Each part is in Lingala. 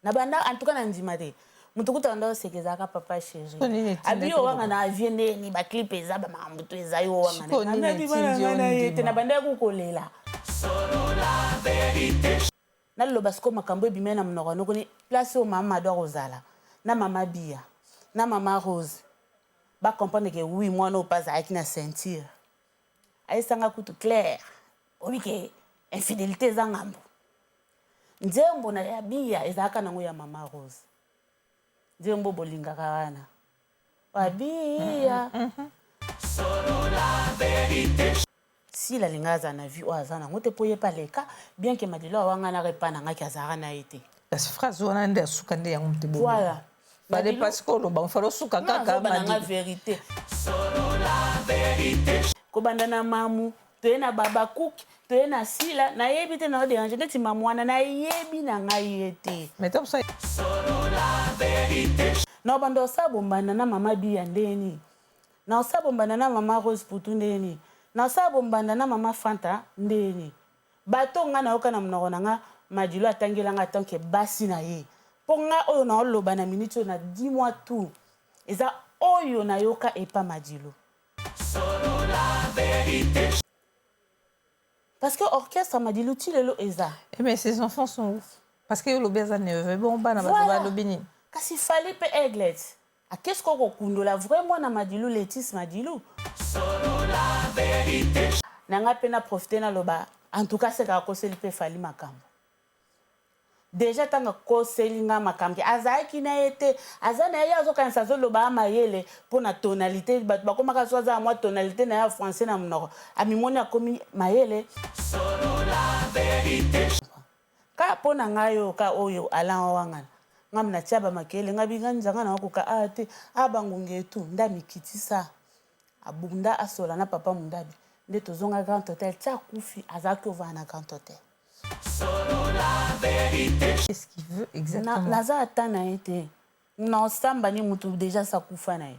Na banda en tout cas na ndima te. Mutu kutu anda oseka ezalaka papa chéri. Abi yo wanga na vie ndeni ba clip eza ba makambo to eza yo wanga na. Na bi bana nga na ye te na banda ku kolela. Naloba sikoyo makambo ebima na monoko noko ni place oyo mama Mado akozala na mama Biya na mama Rose ba comprendre que oui mwana oyo pe azalaki na ceinture. Ayesa nga kutu claire oyebi ke infidelite eza ngambo. Nzembo na ya Biya ezalaka nango ya mama Rose. Nzembo bolingaka wana. Wa Biya. Sila alinga azala na vie oyo aza nango te po ye pe aleka bien que Madilu awanganaka epa na nga ke azalaka na ye te. Kasi phrase wana nde ya suka nde yango moto ebomi. Voilà. Fallait pas sikoyo oloba fallait osuka Nga kaka nazoba na nga Madilu. verite. Kobanda na mamu toye na b'Habacuc toye na Sila nayebi te nao deranger neti mamu wana nayebi na ngai ye te. Mais tango mosusu. Nao banda osala bombanda na mama Biya ndenge nini? Na osala bombanda na mama Rose Putu ndenge nini? Na osala bombanda na mama Fanta ndenge nini? Bato oyo nga nayoka na monoko na nga Madilu atangela nga en tant que basi na ye po nga oyo nao loba na minute oyo na dis moi tout eza oyo nayoka epa Madilu. Parce que orchestre Madilu ti lelo eza. Eh mais ses enfants sont où? Parce que yo olobi aza neveu bongo bana Voilà. balobi nini? Kasi Fally pe Aiglet ake sikoyo kokundola vrai mwana Madilu Letice Madilu. Na nga pe na profiter naloba en tout cas seka akoseli pe Fally makambo. Dejà tango akoseli nga makambo ke azalaki na ye te aza na ye ye azokanisa azoloba a mayele po na tonalite batu bakomaka soki aza na mwa tonalite na ye ya français na monoko amimoni akomi mayele. Ka po na ngai oyo ka oyo Alain awangana nga na tia ba makelele nga bi nga nzanga na koka awa te a ba ngungi et tout nde amikitisa abunda asola na papa mundabi nde tozonga grand hotel ti akufi azalaki ovanda na grand hotel. Qu'est-ce qu'il veut exactement? Naza ata na ye te na osamba ni mutu dejà asi akufa na ye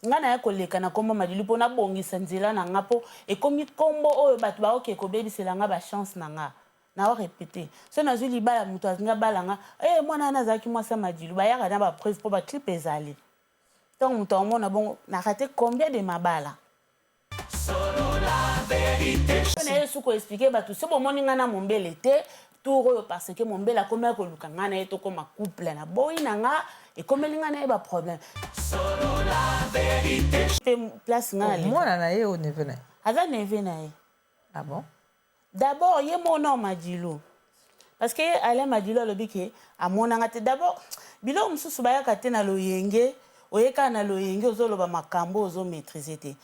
nga naye koleka na kombo madilu po nabongisa nzela na nga po ekomi kombo oyo batu baoke kobebisela nga ba chance na nga nao repete soki nazui libala mutu alingi abala nga eh mwana wana azalaki mwasi ya madilu bayaka na ba preuve po ba clip ezali tango mutu akomona bongo na rate combien de mabala Na ye su ko expliquer batu soki bomoni nga na mombele te tour oyo parce que mombele akomaki koluka nga na ye tokoma couple na boyi na nga ekomeli nga na ye ba problème pe place nga na leka Mwana na ye ou neveu na ye? Aza neveu na ye. Ah bon? D'abord ye moko nao Madilu parce que ye Alain Madilu alobi ke amona nga te d'abord biloko mosusu bayaka te na loyenge oye kaka na loyenge ozo loba makambu ozo maitriser te.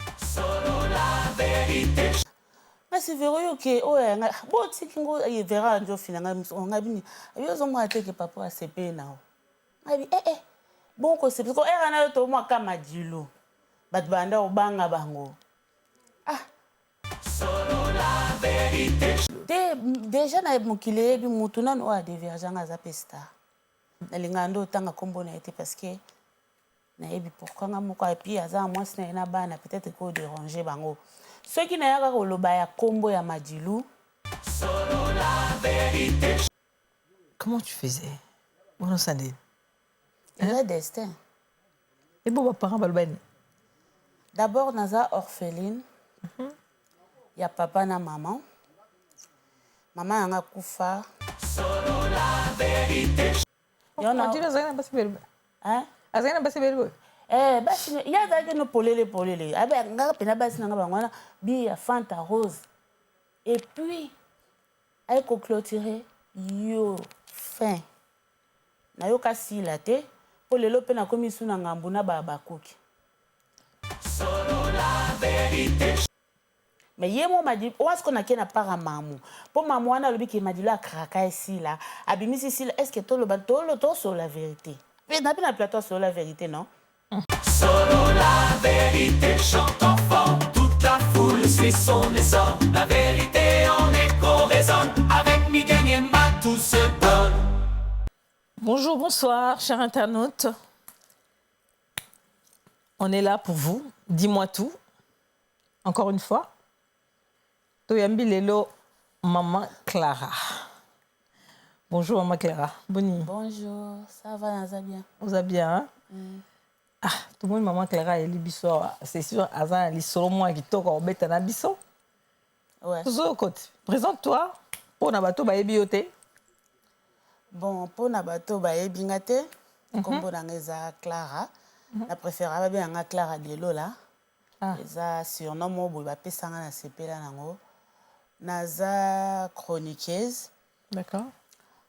Nga si Vero yo ke oyo ya nga bo tiki ngo Vero andi ofina nga miso nga bini abi ozo mona te ke papa asepeli na yo nga bi eh eh bongo kosepela ko era na yo to mwa ka Madilu bato banda obanga bango ah Te dejà na mokili eyebi mutu nanu oyo a deviergea nga aza pe star nalingaka nde otanga kombo na ye te parce que nayebi pourquoi nga moko et puis aza na mwasi na ye na bana peut etre eko deranger bango soki nayaka koloba ya kombo ya Madilu. Comment tu faisais? Wana osala ndeni? Eza destin. Ebo ba parents baloba nini? D'abord naza orpheline ya papa na maman. Maman na nga akufa. Azalaki na basi ebele? Hein? Azalaki na basi ebele boye? Eh, basi ye azalaki no polele polele. Abe nga pena basi na nga bango wana biya Fanta Rose. Et puis aye ko clôturer yo fin. Nayoka Sila te po lelo pe nakomi lisusu na ngambu na ba Habacuc. Mais ye moko Madilu oa sikoyo nake na part ya mamu po mamu wana alobi ke Madilu a craka ye Sila abimisi Sila est ce que toloba tosolola verite pe na pe na plateau asolola verite non? Solola verite chante enfant toute la foule suit son essor la verite en echo résonne avec Miguel Niemba tout se donne. Bonjour, bonsoir, chers internautes. On est là pour vous. Dis-moi tout. Encore une fois. Toyambi lelo maman Clara. Bonjour Maman Clara, boni? Bonjour, ça va, naza bien. Oza bien, hein? Ah, tomoni Maman Clara ayeli biso awa, c'est sûr aza na lisolo moko ya kitoko akobeta na biso. Ouais. Tozoyoka te. Présente-toi mpo na bato bayebi yo te. Bon, mpo na bato bayebi nga te, nkombo na nga eza Clara. Na préféra babenga nga Clara Delola. Ah. Eza surnom moko boye bapesa nga, na sepela nango. Naza chroniqueuse.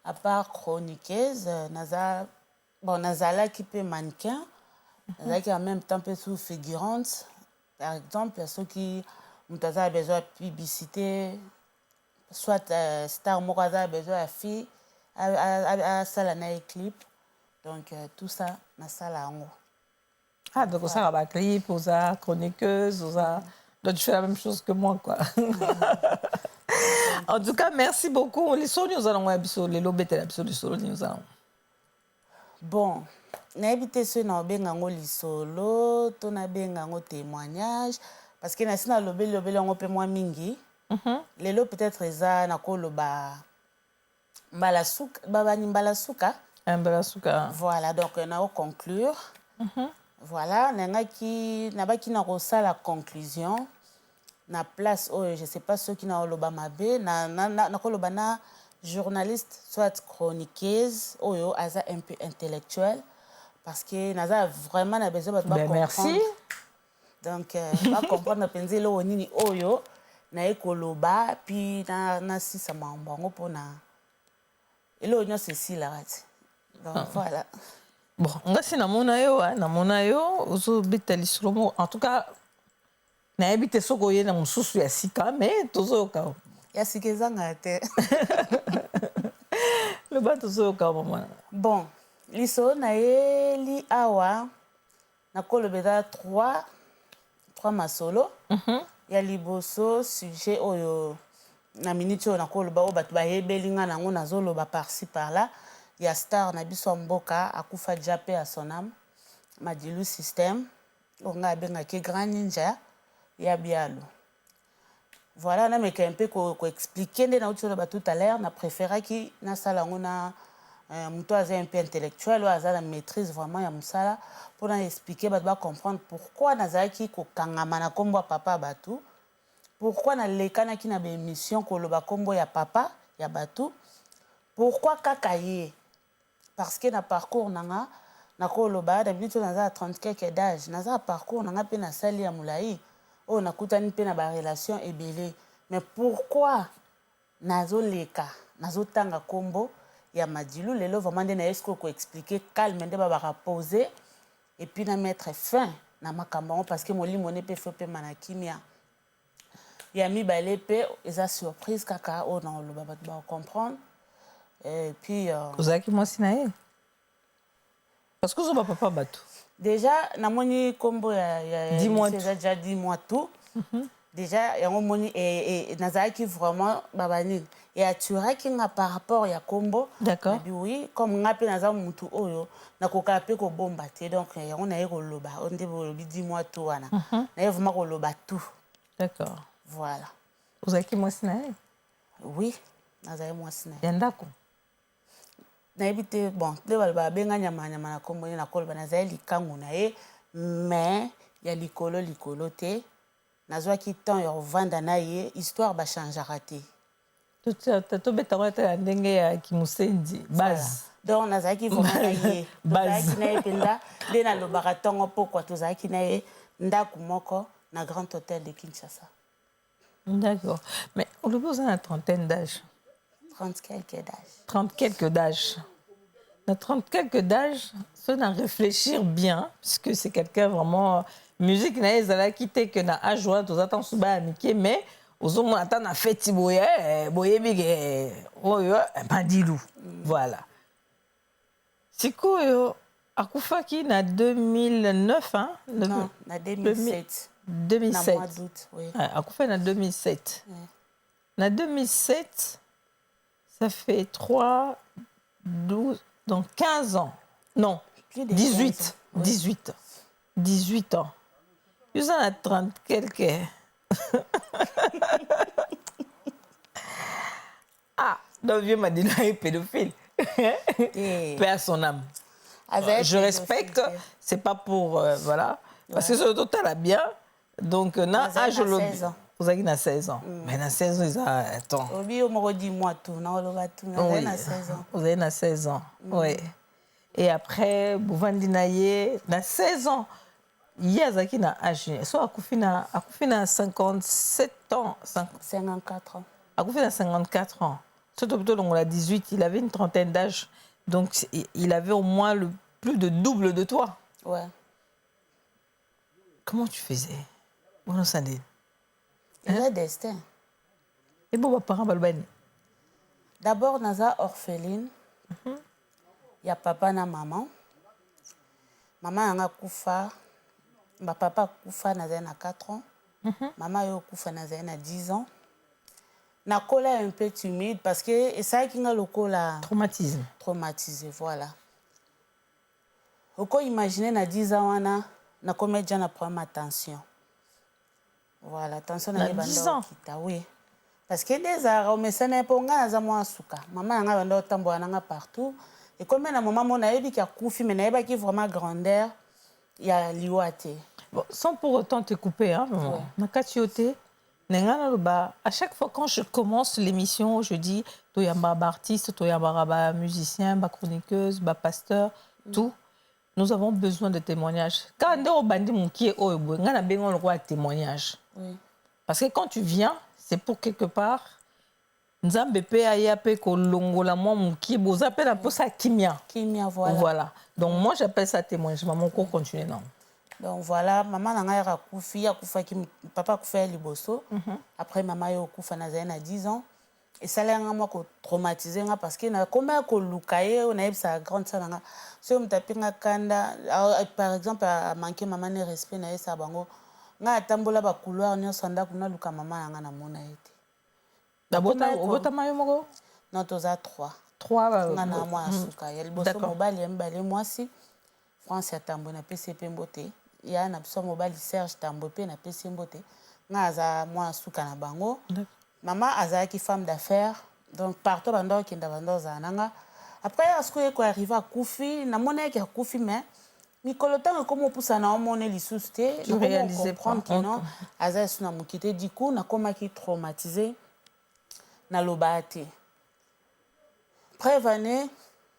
À part chroniqueuse, naza, bon, nazalaki mpe mannequin, nazalaki en même temps mpe sous figurante. Par exemple, soki moto aza na besoin ya publicité, soit star moko aza na besoin ya fille asala na ye clip, donc tout ça nasala yango. Ah, donc osala ba clip, oza chroniqueuse, oza, donc tu fais la même chose que moi, quoi. En tout cas, merci beaucoup. Lisolo nini oza nango ya biso lelo? Obetela biso lisolo nini oza nango? Bon, nayebi te soki na obenga yango lisolo to nabenga yango témoignage, parce que nasi nalobeli lobeli yango mpe mwa mingi. Lelo peut-être eza nakoloba mbala suka, babani mbala suka. Mbala suka. Voilà, donc nao conclure. Voilà, nangaki nabaki na kosala conclusion na place oyo. Je sais pas soki naoloba mabe, nakoloba na journaliste soit chroniqueuse oyo aza un peu intellectuel, parce que naza vraiment na besoin bato Ben, merci. bacomprendre. Donc bacomprendre mpenza eloko nini oyo naye koloba, puis nasisa makambo yango mpona eloko nyonso esilaka ti. Donc voilà. Bon, nga si namona yo, ah, namona yo ozobeta lisolo moko. En tout cas, nayebi te soki oye na mosusu ya sika, mais tozoyoka. Ya sika ezangaka te. Loba, tozoyoka, mama. Bon, lisolo nayeli awa, nakoloba eza trois masolo. Ya liboso, sujet oyo na miniti oyo nakoloba, oyo bato bayebeli nga nango, nazoloba par-ci par-là, ya star na biso ya mboka akufa ja, paix à son âme, Madilu Système, oyo ngai abengaki Grand Ninja ya Bialo. Voilà, nameka mpe koexpliquer nde nauti oloba tout à l'heure. Na préféraki nasala yango na moto aza un peu intellectuel, oyo aza na maîtrise vraiment ya mosala, mpona expliquer bato bacomprendre pourquoi nazalaki kokangama na nkombo ya papa ya bato, pourquoi nalekanaki na baémission koloba nkombo ya papa ya bato, pourquoi kaka ye. Parce que na parcours na nga, nakoloba na miniti oyo naza na 30 quelque d'âge, naza na parcours na nga mpe nasali ya molai oyo nakutani mpe na barelation ebele. Mais pourquoi nazoleka nazotanga nkombo ya Madilu lelo? Vraiment nde naye sikoyo koexpliquer calme, nde babaka pose et puis na mettre fin na makambo yango, parce que molimo ne mpe faut pema na kimia. Ya mibale mpe eza surprise kaka oyo na koloba, bato bakocomprendre. Et puis Ozalaki mwasi na ye? Parce que ozoba papa bato. Déjà namoni nkombo ya Dis-moi. Eza déjà Dis-moi tout. Déjà yango moni nazalaki vraiment baba nini eattiraki nga par rapport ya nkombo. Nabi oui, comme nga mpe naza mutu oyo nakokaka mpe kobomba te, donc yango naye koloba oyo nde bolobi Dis-moi tout wana. Naye vraiment koloba tout. Voilà. Ozalaki mwasi na ye? Oui, nazali mwasi na ye. Ya ndako? Nayebi te. Bon, nde baloba babenga nyama nyama na nkombo ye, nakoloba nazali likangu na ye, mais ya likolo likolo te. Nazwaki temps ya kovanda na ye, histoire bachangeaka te. Tobetango ata ya ndenge ya kimusendi base. Donc nazalaki vraiment na ye, tozalaki na ye mpenza nde nalobaka ntongo pokwa, tozalaki na ye ndako moko na Grand Hôtel de Kinshasa. D'accord, mais olobi oza na trentaine d'âge. 30 quelque d'âge. 30 quelque d'âge. Na 30 quelque d'âge, so na réfléchir bien, puisque c'est quelqu'un vraiment, musique na ye ezalaki te ke na âge wana toza ntango mosusu baya mike, mais ozomona ata na feti boye, boyebi ke oyo Madilu. Voilà, sikoyo akufaki na 2009, hein? Non, na 2007. 2007. Na mois d'août, oui. Akufaki na 2007. Na 2007, ça fait 3, 12, donc 15 ans, non? Plus de 18. 15 ans, oui. 18, 18 ans. Yo na 30 quelque. Ah. Donc vieux Madina est pédophile. Paix à son âme. Je respecte, c'est pas pour voilà, parce que ce total bien. Donc na âge lobi ozalaki na 16 ans. Mais na 16 ans eza, attends. Obi yo moko, dis-moi tout, naoloba tout, nazali na 16 ans. Ozali na 16 ans. Oui. Et après bovandi na ye na 16 ans, ye azalaki na âge so akufi na 57 ans. 54 ans. Akufi na 54 ans. Surtout plutôt longola 18, il avait une trentaine d'âge. Donc il avait au moins le plus de double de toi. Ouais. Comment tu faisais? Wana osandeli? Eza destin. Ebo baparent balobani? D'abord naza orpheline ya papa na mama. Mama yanga akufa, bapapa akufa nazali na 4 ans. Mama oyo okufa nazali na 10 ans. Nakola un peu timide parce que esalaki nga lokola traumatisme. Traumatisé, voilà. Oko imagine na 10 ans wana nakomi déjà na problème ya tension. Voilà, tension na Na ngai 10 banda ans? Okita, oui, parce que nde ezalaka omesana mpo ngai naza mwa suka. Mama na ngai banda otambola na nga partout. Ekomi na mama mo nayebiki akufi, mais nayebaki vraiment grandeur ya liwa te. Bon, sans pour autant te couper, hein, maman. Ouais. Na kati yo te, na nga naloba, à chaque fois quand je commence l'émission, je dis toyamba ba artiste, toyamba ba musicien, ba chroniqueuse, ba pasteur, tout. Nous avons besoin de témoignages. Quand nde obandi mokie oyo boye, nga nabengi ngo lokola témoignage. Parce que quand tu viens, c'est pour quelque part Nzambe mpe aya mpe kolongola mwa mokie, boza mpe na mposa ya kimia. Kimia, voilà. Voilà. Donc moi j'appelle ça témoignage. Maman, ko continuer non. Donc voilà, mama na ngai yaka akufi, akufaki, papa akufa ya liboso. Après mama ye okufa nazali na 10 ans. Esalaki nga mwa kotraumatiser nga parce que nakoma ya koluka ye. Oyo nayebisaka grande sœur na nga, soki moto ape nga kanda, par exemple amanquer mama ne respect, nayebisaka bango ngai atambola bacouloir nyonso ya ndako, naluka mama na nga, namona ye te. Obotama yo moko? Non, toza trois. Trois. Nga na mwa ya suka ya liboso. Mobali ya mibale, mwasi, France ya Tambwe, napesi ye mpe mbote. Ya na biso mobali Serge Tambwe mpe napesi ye mbote. Nga aza mwa ya suka na bango. Mama azalaki femme d'affaires, donc partout banda okenda, banda ozala na nga. Après sikoyo ye koarriver akufi, namoni yaki akufi, mais mikolo ntango ekómi opusana, omona lisusu te, comprendre que non, aza esu na moki te. Du coup nakomaki traumatisé, nalobaa te. Preuve ane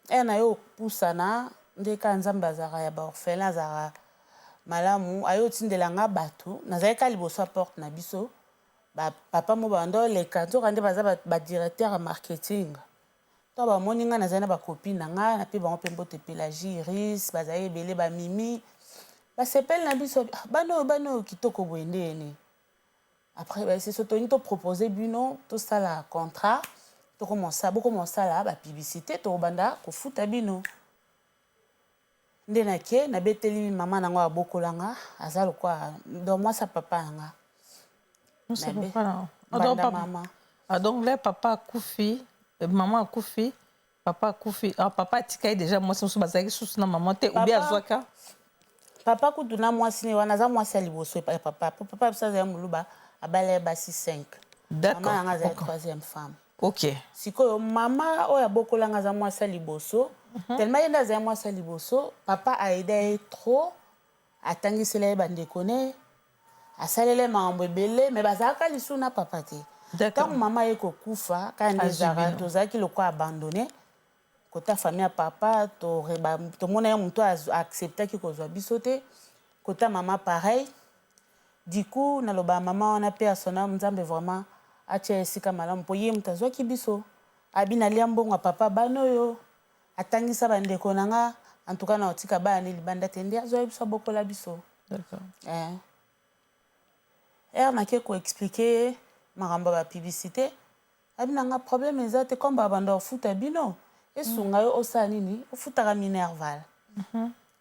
ere na ye opusana nde kaka Nzambe azalaka ya baorphelin, azalaka malamu, aye otindela nga bato. Nazalaki kaka liboso ya porte na biso, bapapa mo banda oleka, nzoka nde baza badirecteur ya marketing. To bamoni ngai nazali na bacopine na ngai, nape bango mpe mbote, Pélagie, Iris, bazali ebele, bamimi, basepeli na biso. Bana oyo, bana oyo kitoko boye nde yeni. Après bayesi so tolingi topropose bino tosala contrat, tokomosa bokomosala bapublicité, tokobanda kofuta bino. Nde nake nabeteli mama nango abokolanga, aza lokwa donc mwasi ya papa na nga. Banda mama. Ah, donc là papa akufi, mama akufi, papa akufi. Ah, papa atikali déjà mwasi mosusu, bazalaki susu na mama te obi azwaka? Papa kutu na mwasi ne wana aza mwasi ya liboso ya papa, po papa biso azali moluba, abala ye basi 5. Mama nanga azali troisième femme. Sikoyo mama oyo abokolanga aza mwasi ya liboso. Tellement ye nde azali mwasi ya liboso, papa aida ye trop, atangisela ye bandeko ne, asalela ye makambo ebele, mais bazalaka lisusu na papa te. Ntango mama ye kokufa kaka nde ezalaka tozalaki lokola abandonné kota famille ya papa. Tomona ye moto acceptaki kozwa biso te, kota mama pareil. Du coup naloba mama wana mpe asona Nzambe vraiment atia esika malamu, mpo ye moto azwaki biso, abi nalia mbongo ya papa, bana oyo atangisa bandeko na nga, en tout cas na otika bana ne libanda te. Nde azwa biso, abokola biso. Ere nake koexpliquer makambo ya bapublicité, abi na nga problème eza te, comme babanda kofuta bino, esunga yo osala nini, ofutaka minerval.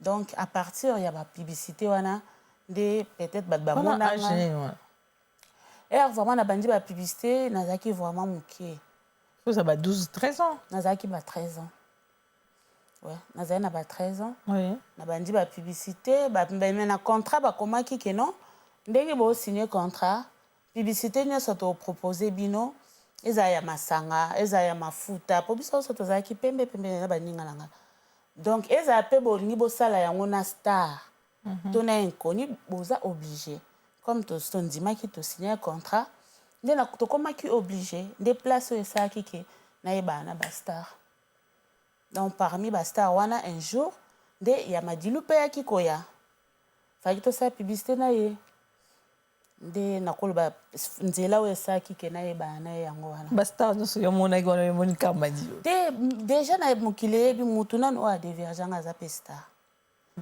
Donc à partir ya bapublicité wana nde peut-être bato bamonanga. Ere vraiment nabandi bapublicité, nazalaki vraiment moke. Oza ba 12 13 ans? Nazalaki ba 13 ans, ouais, nazali na ba 13 ans. Nabandi bapublicité, mais na contrat bakomaki ke non, ndenge bosigne contrat, publicité nyonso topropose bino, Ezala ya masanga, ezala ya mafuta, po biso nionso tozalaki pembe pembe na baninga na nga. Donc ezala pe bolingi bosala yango na star to na inconnu, boza oblige. Comme tondimaki to signaki contrat, nde tokomaki oblige, nde place oyo esalaki que nayebana na ba stars. Donc parmi ba stars wana un jour nde ya Madilu pe ayaki koya, fallaki tosala publicite na ye. Nde nakoloba nzela oyo esalaki ke nayebana na ye yango wana. Ba stars nionso yo omonaki wana omoni kaka Madilu? Te, dejà na mokili eyebi mutu nanu oyo a deviergea nga aza pe star.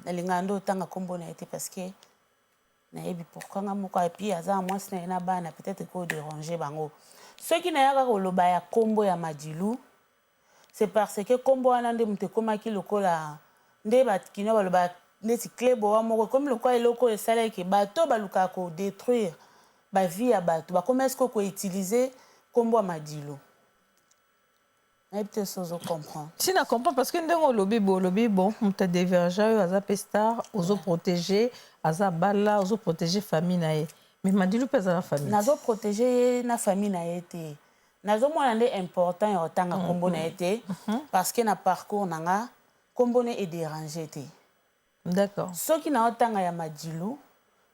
Nalingaka nde otanga kombo na ye te parce que nayebi pourquoi nga moko et puis aza na mwasi na ye na bana peut-etre eko deranger bango. Soki nayaka koloba ya kombo ya Madilu, C'est parce que kombo wana nde mutu ekomaki lokola nde ba kinois balobaka neti cle boa moko ekomi lokola eloko oyo esalaki ke bato oyo balukaka ko detruire ba vie ya bato bakomaki sikoyo ko utiliser kombo ya Madilu. Nayebi te soki ozo comprendre. Si na comprendre parce que ndenge olobi boye olobi bon mutu a deviergea yo aza pe star ozo proteger aza abala ozo proteger famille na ye mais Madilu pe aza na famille te. Nazo proteger ye na famille na ye te. Nazo mona nde important ya kotanga kombo na ye te parce que na parcours na nga kombo ne e deranger te. D'accord. Soki nao tanga ya Madilu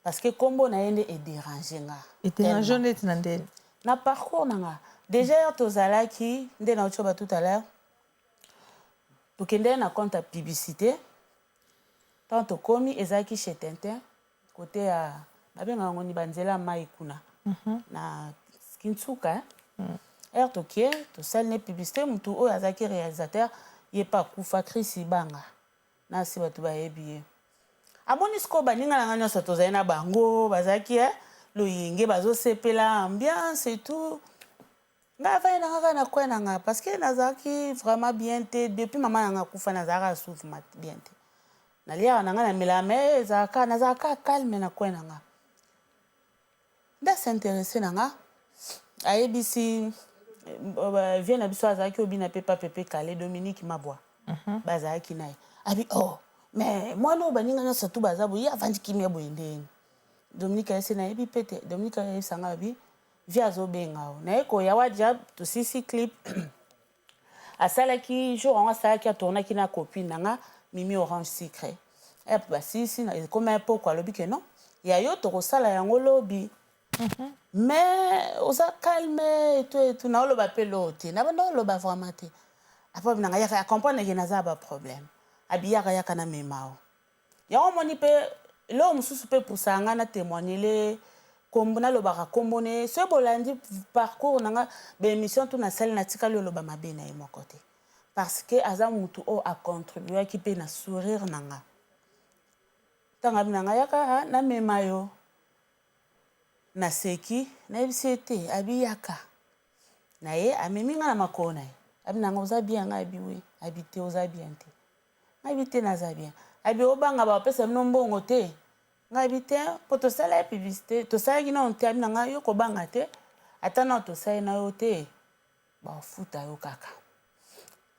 parce que kombo na ye nde e deranger nga. E deranger yo neti na ndeni? Na parcours na nga. Dejà heure tozalaki nde nauti koloba tout à l'heure tokendaki na compte ya publicite tango tokomi ezalaki chez Tintin Cote ya ba bengaka yango nini ba nzela ya mayi kuna na Kinsuka hein heure tokie tosali ne publicite mutu oyo azalaki realisateur ye pe akufa Chris Ibanga nasi batu bayebi ye amoni sikoyo baninga na nga nionso tozali na bango bazalaki hein loyenge bazosepela ambiance et tout nga avandi na nga kaka na coin na nga parce que nazalaki vraiment bien te depuis mama na nga akufa nazalaka lisusu bien te Naliaka na nga na melaka mais ezalaka nazalaka kaka calme na coin na nga. Nde a s'interesser na nga ayebisi vieux na biso azalaki obina pe pa Pepe Kalle Dominique Mabwa bazalaki na ye abi oh mais mwana oyo baninga nionso tout baza boye ye avandi kimia boye ndenge nini? Dominique ayebisi ye nayebi pe te Dominique ayebisa nga abi vieux azobenga yo naye koya wadja tosilisi clip Asalaki jour yango asalaki a tournaki na copine na nga Mimi orange sucre ep basilisi ekomaki pokwa alobi ke non ya yo tokosala yango lobi mais oza calme et tout et tout naoloba pe eloko te nabanda oloba vraiment te après alobi na nga yaka a comprendre ke naza na ba problème abi yaka yaka namema yo Yango omoni pe eloko mosusu pe epusaka nga na temoignele kombo nalobaka kombo ne soki bolandi parcours na nga ba emission tout nasali natikali oloba mabe na ye moko te parce que aza mutu oyo a contribuaki pe na sourire na nga tango abi na nga yaka namema yo naseki nayebisi ye te abi yaka na ye amemi nga na makolo na ye abi na nga oza bien nga abi oui abi te oza bien te Ngai bi te naza bien. Abi obanga ba pesa bino mbongo te? Ngai bi te po tosala ye publicite tosalaki nanu te abi na ngai yo kobanga te ata nanu tosali na yo te ba futa yo kaka.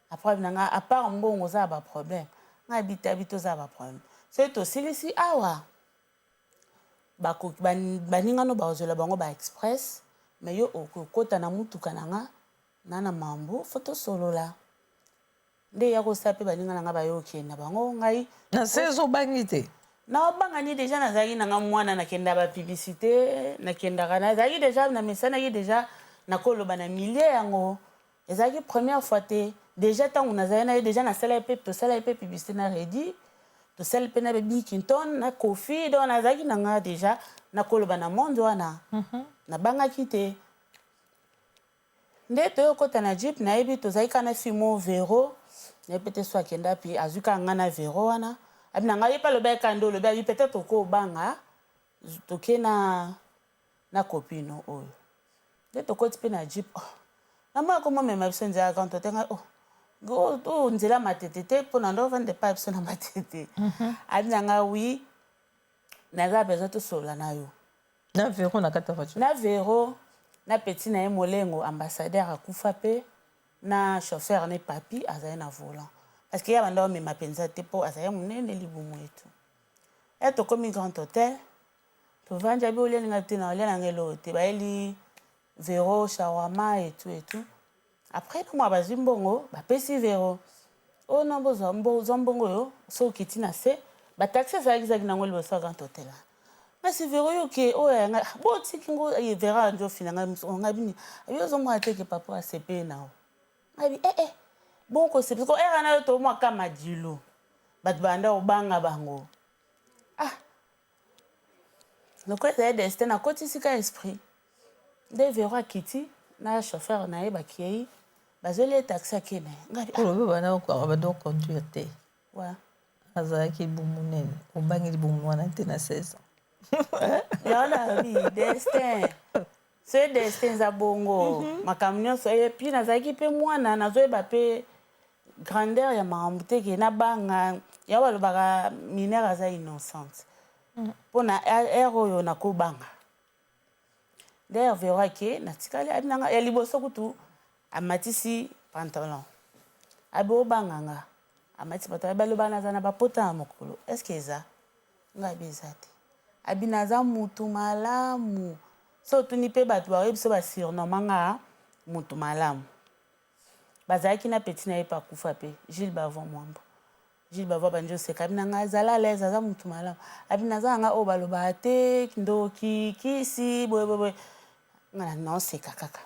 Après abi na ngai à part mbongo oza na ba problème? Ngai bi te abi te oza na ba problème soki tosilisi awa baninga no bakozwela bango ba express mais yo okokota na mutuka na nga na na mambu faut tosolola. Nde ya kosa pe baninga na nga baye okende na bango ngai. Na 16 obangi te? Na obanga ni dejà nazalaki na nga mwana na kenda ba publicite na kendaka nazalaki dejà na mesanaki dejà na koloba na milieu yango ezalaki première fois te dejà tangu nazalaki na ye dejà nasalaki pe tosalaki pe publicite na Reddy tosali pe na Bill Clinton na Koffi donc nazalaki na nga dejà na koloba na monde wana nabangaki te. Nde toye kokota na jeep nayebi tozalaki kaka na fille moko Vero nayebi pe te soki akenda wapi azui kaka nga na Vero wana abi na nga ye pe alobaki kaka nde olobi abi peut etre okoki kobanga toke na na copine no oyo nde tokoti pe na jeep oh namoni akomi omema biso nzela ya grand hotel ngai oh oyo nzela matete te po na ndo ovanda epai biso na matete abi na nga oui naza besoin tosolola na yo Na Vero na kati ya voiture. Na Vero na petit na ye Molengo ambassadeur akufa pe na chauffeur ne Papy azali na volant parce que ye abanda komema penza te po azali munene libumu et tout. Heure tokomi grand hotel tovandi abi olia nini? Nga te nakolia na nga eloko te bayeli. Vero shawarma et tout et tout. Après na mwa bazwi mbongo bapesi Vero. Oh non bozwa zwa mbongo oyo soki okiti na se ba taxi ezalaki zalaki nango liboso ya Grand Hotel wana. Nga si Vero yo ke oyo ya nga botiki ngo Vero andi ofina nga miso nga bini abi ozomona te ke papa asepeli na yo. Nga bi eh eh bongo kosepela ko era na yo to mwa kama dilu bato banda obanga bango. Ah Lokola ezali destin nakotisi ka esprit nde Vero akiti na chauffeur na ye bakei bazweli ye taxi ake na ye ngai ah. Olobi banda obanda oconduire te ouais. Azalaki libumu monene obangi libumu wana te na 16 ans yango nalobi destin soki destin eza bongo makambo nyonso et puis nazalaki mpe mwana nazoyeba mpe grandeur ya makambo te ke nabanga yango balobaka mineur aza innocente mpona heure oyo nakobanga. D'ailleurs Vero ake natikali abi nanga ya liboso kutu amatisi pantalon abi obanga nga amatisi pantalon baloba naza na bapota ya mokolo est ce que eza nga abi eza te abi naza mutu malamu so otuni mpe bato baoyebi biso basurnoma nga mutu malamu bazalaki na petit na ye mpe akufa mpe Gilles Bavon Mwambo Gilles Bavon abandi oseka abi na nga azala à l'aise aza mutu malamu abi naza na nga oyo balobaka te ndoki kisi boye boye boye nga naoseka kaka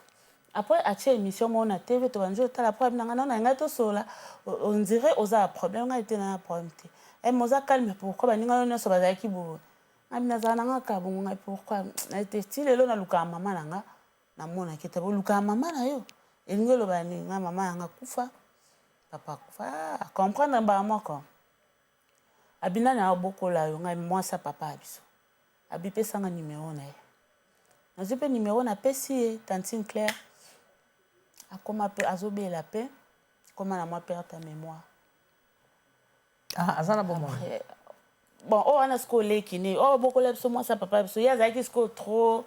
après atie émission moko na TV tobandi otala après abi na nga nao ngai tosolola on dirait oza na problème ngai te na na problème te eh, mais oza calme pourquoi baninga yo nyonso bazalaki boye ngai nazala na nga kaka bongo ngai pourquoi te ti lelo nalukaka mama na nga namonaki te bolukaka mama na yo elingi oloba nini ngai mama na nga kufa papa akufa ah, comprendre mbala moko abi nani abokola yo ngai mwasi ya papa ya biso abi pesanga numero na ye nazwi mpe numero napesi ye tantine Claire akoma mpe azobela mpe akoma na mwa perte ya mémoire. Ah, aza na bomoi? Bon, oyo wana sikoyo leki ne oyo bokola biso mwasi ya papa biso ye azalaki sikoyo trop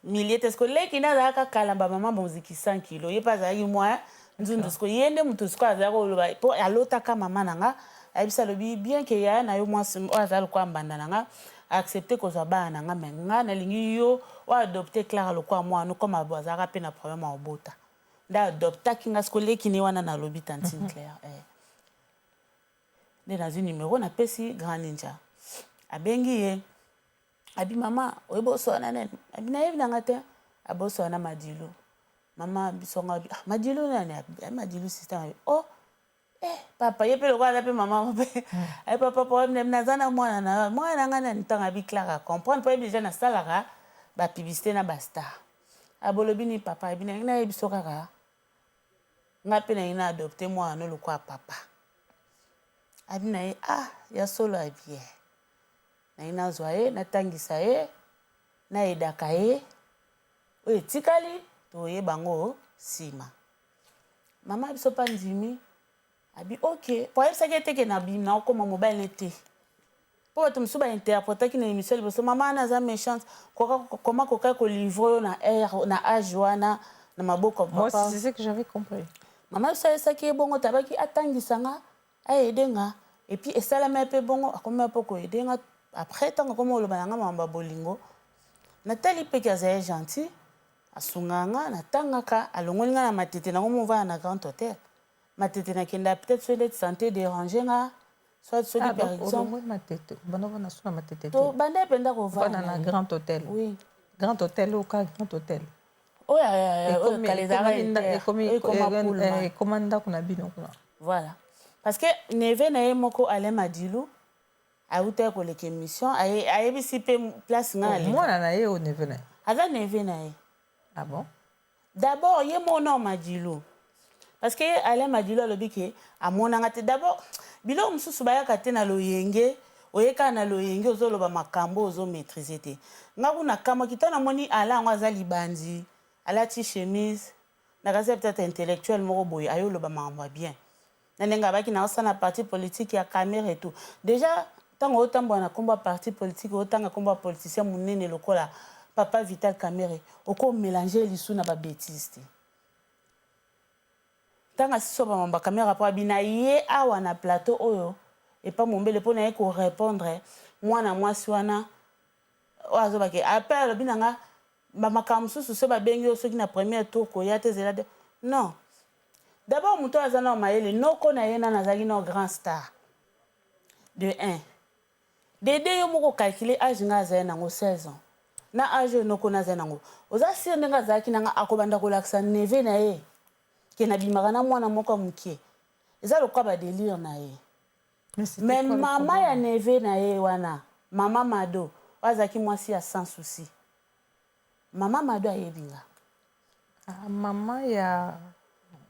milie te sikoyo leki ne azalaka kala bamama moziki 100 kilo ye mpe azalaki mwa nzundu sikoyo ye nde moto sikoyo azalaki koloba mpo alotaka mama na nga ayebisi alobi bien ke yaya na yo mwasi oyo azala lokola mbanda na nga accepte kozwa bana na nga me nga nalingi yo oyo adopte Clara lokola mwana comme azalaka mpe na problème ya kobota nde adoptaki nga sikoyo leki ne wana nalobi tantine Claire eh. Nde nazwi numero napesi Grand Ninja abengi ye abi mama oyebi oswana nani abi nayebi nanga te abi oswana Madilu mama biso nga abi ah, Madilu nani abi Madilu système abi oh eh papa ye mpe lokola aza mpe mama mpe ayi papa problème naza na mwana na yo mwana na ngai nani ntango abi Clara comprendre mpo yebi deja nasalaka bapublicité na bastar abolobi ni papa abi nangi nayebi so kaka nga mpe nangi na adopte mwana no lokola papa abi na ye ah ya solo abi ye nangi nazwa ye natangisa ye nayedaka ye oyo etikali toyeba yango nsima mama biso mpa ndimi abi ok po ayebisaki ye te ke na okoma mobali ne te mpo bato mosusu bainterpretaki na émission liboso mama wana aza méchante koma kokai kolivre oyo na aire na age wana na maboko. Moi c'est ce que j'avais compris. Mama biso ayesaki ye bongo tabaki atangisa nga ayede nga et puis esalami mpe bongo akomi mpe koyede nga après ntango akomi koloba na nga makambo ya bolingo natali mpe ke azali gentil asungaka nga natangaka alongoli nga na Matete nango movanda na Grand Hôtel Matete nakenda peut-être soki neti santé dérange nga soit soki ah, par exemple Matete banda vanda so na Matete te to banda mpenza kovanda na Grand Hôtel? Oui. Grand Hôtel oka Grand Hôtel. Oyo kala ezalaka ekoma ndako na bino kuna. Voilà, parce que neveu na ye moko Alain Madilu awutaki koleka émission ayebisi mpe place nga. Mwana na ye o neveu na ye? Aza neveu na ye. Ah bon? D'abord ye mona Madilu parce que Alain Madilu alobi ke amonanga te. D'abord biloko mosusu bayaka te na loyenge oye kaka na loyenge ozoloba makambo ozomaîtrise te. Nga kuna kamwaki ntango namoni Alain yango aza libandi alati chemise nakasi peut-être intellectuel moko boye aye oloba makambo ya bien na ndenge abaki na osala na parti politique ya Kamerhe et tout. Déjà ntango otambola na nkombo ya parti politique otanga nkombo ya politicien monene lokola papa Vital Kamerhe okomélange lisu na babêtise te. Ntango asisi bamamba Kamerhe mpo abi na ye awa na plateau oyo epa Mombele mpo na ye korépondre mwana mwasi wana oyo azobake ape alobi na nga. Bamakambo mosusu, so babengi yo soki na premier tour, koya te, ezela te. Non, d'abord moto oyo aza na mayele, noko na ye nano azalaki na grand star de 1 dede. Yo moko calcule âge nga azali nango, 16 ans, na âge oyo noko na azali nango. Oza sûr ndenge azalaki nanga akobanda kolakisa neveu na ye ke nabimaka na mwana moko ya moke? Eza lokwa badélire na ye. Mais mama ya neveu na ye wana, mama Mado, oyo azalaki mwasi ya Sans Souci, mama Mado ayebi nga. Ah, mama ya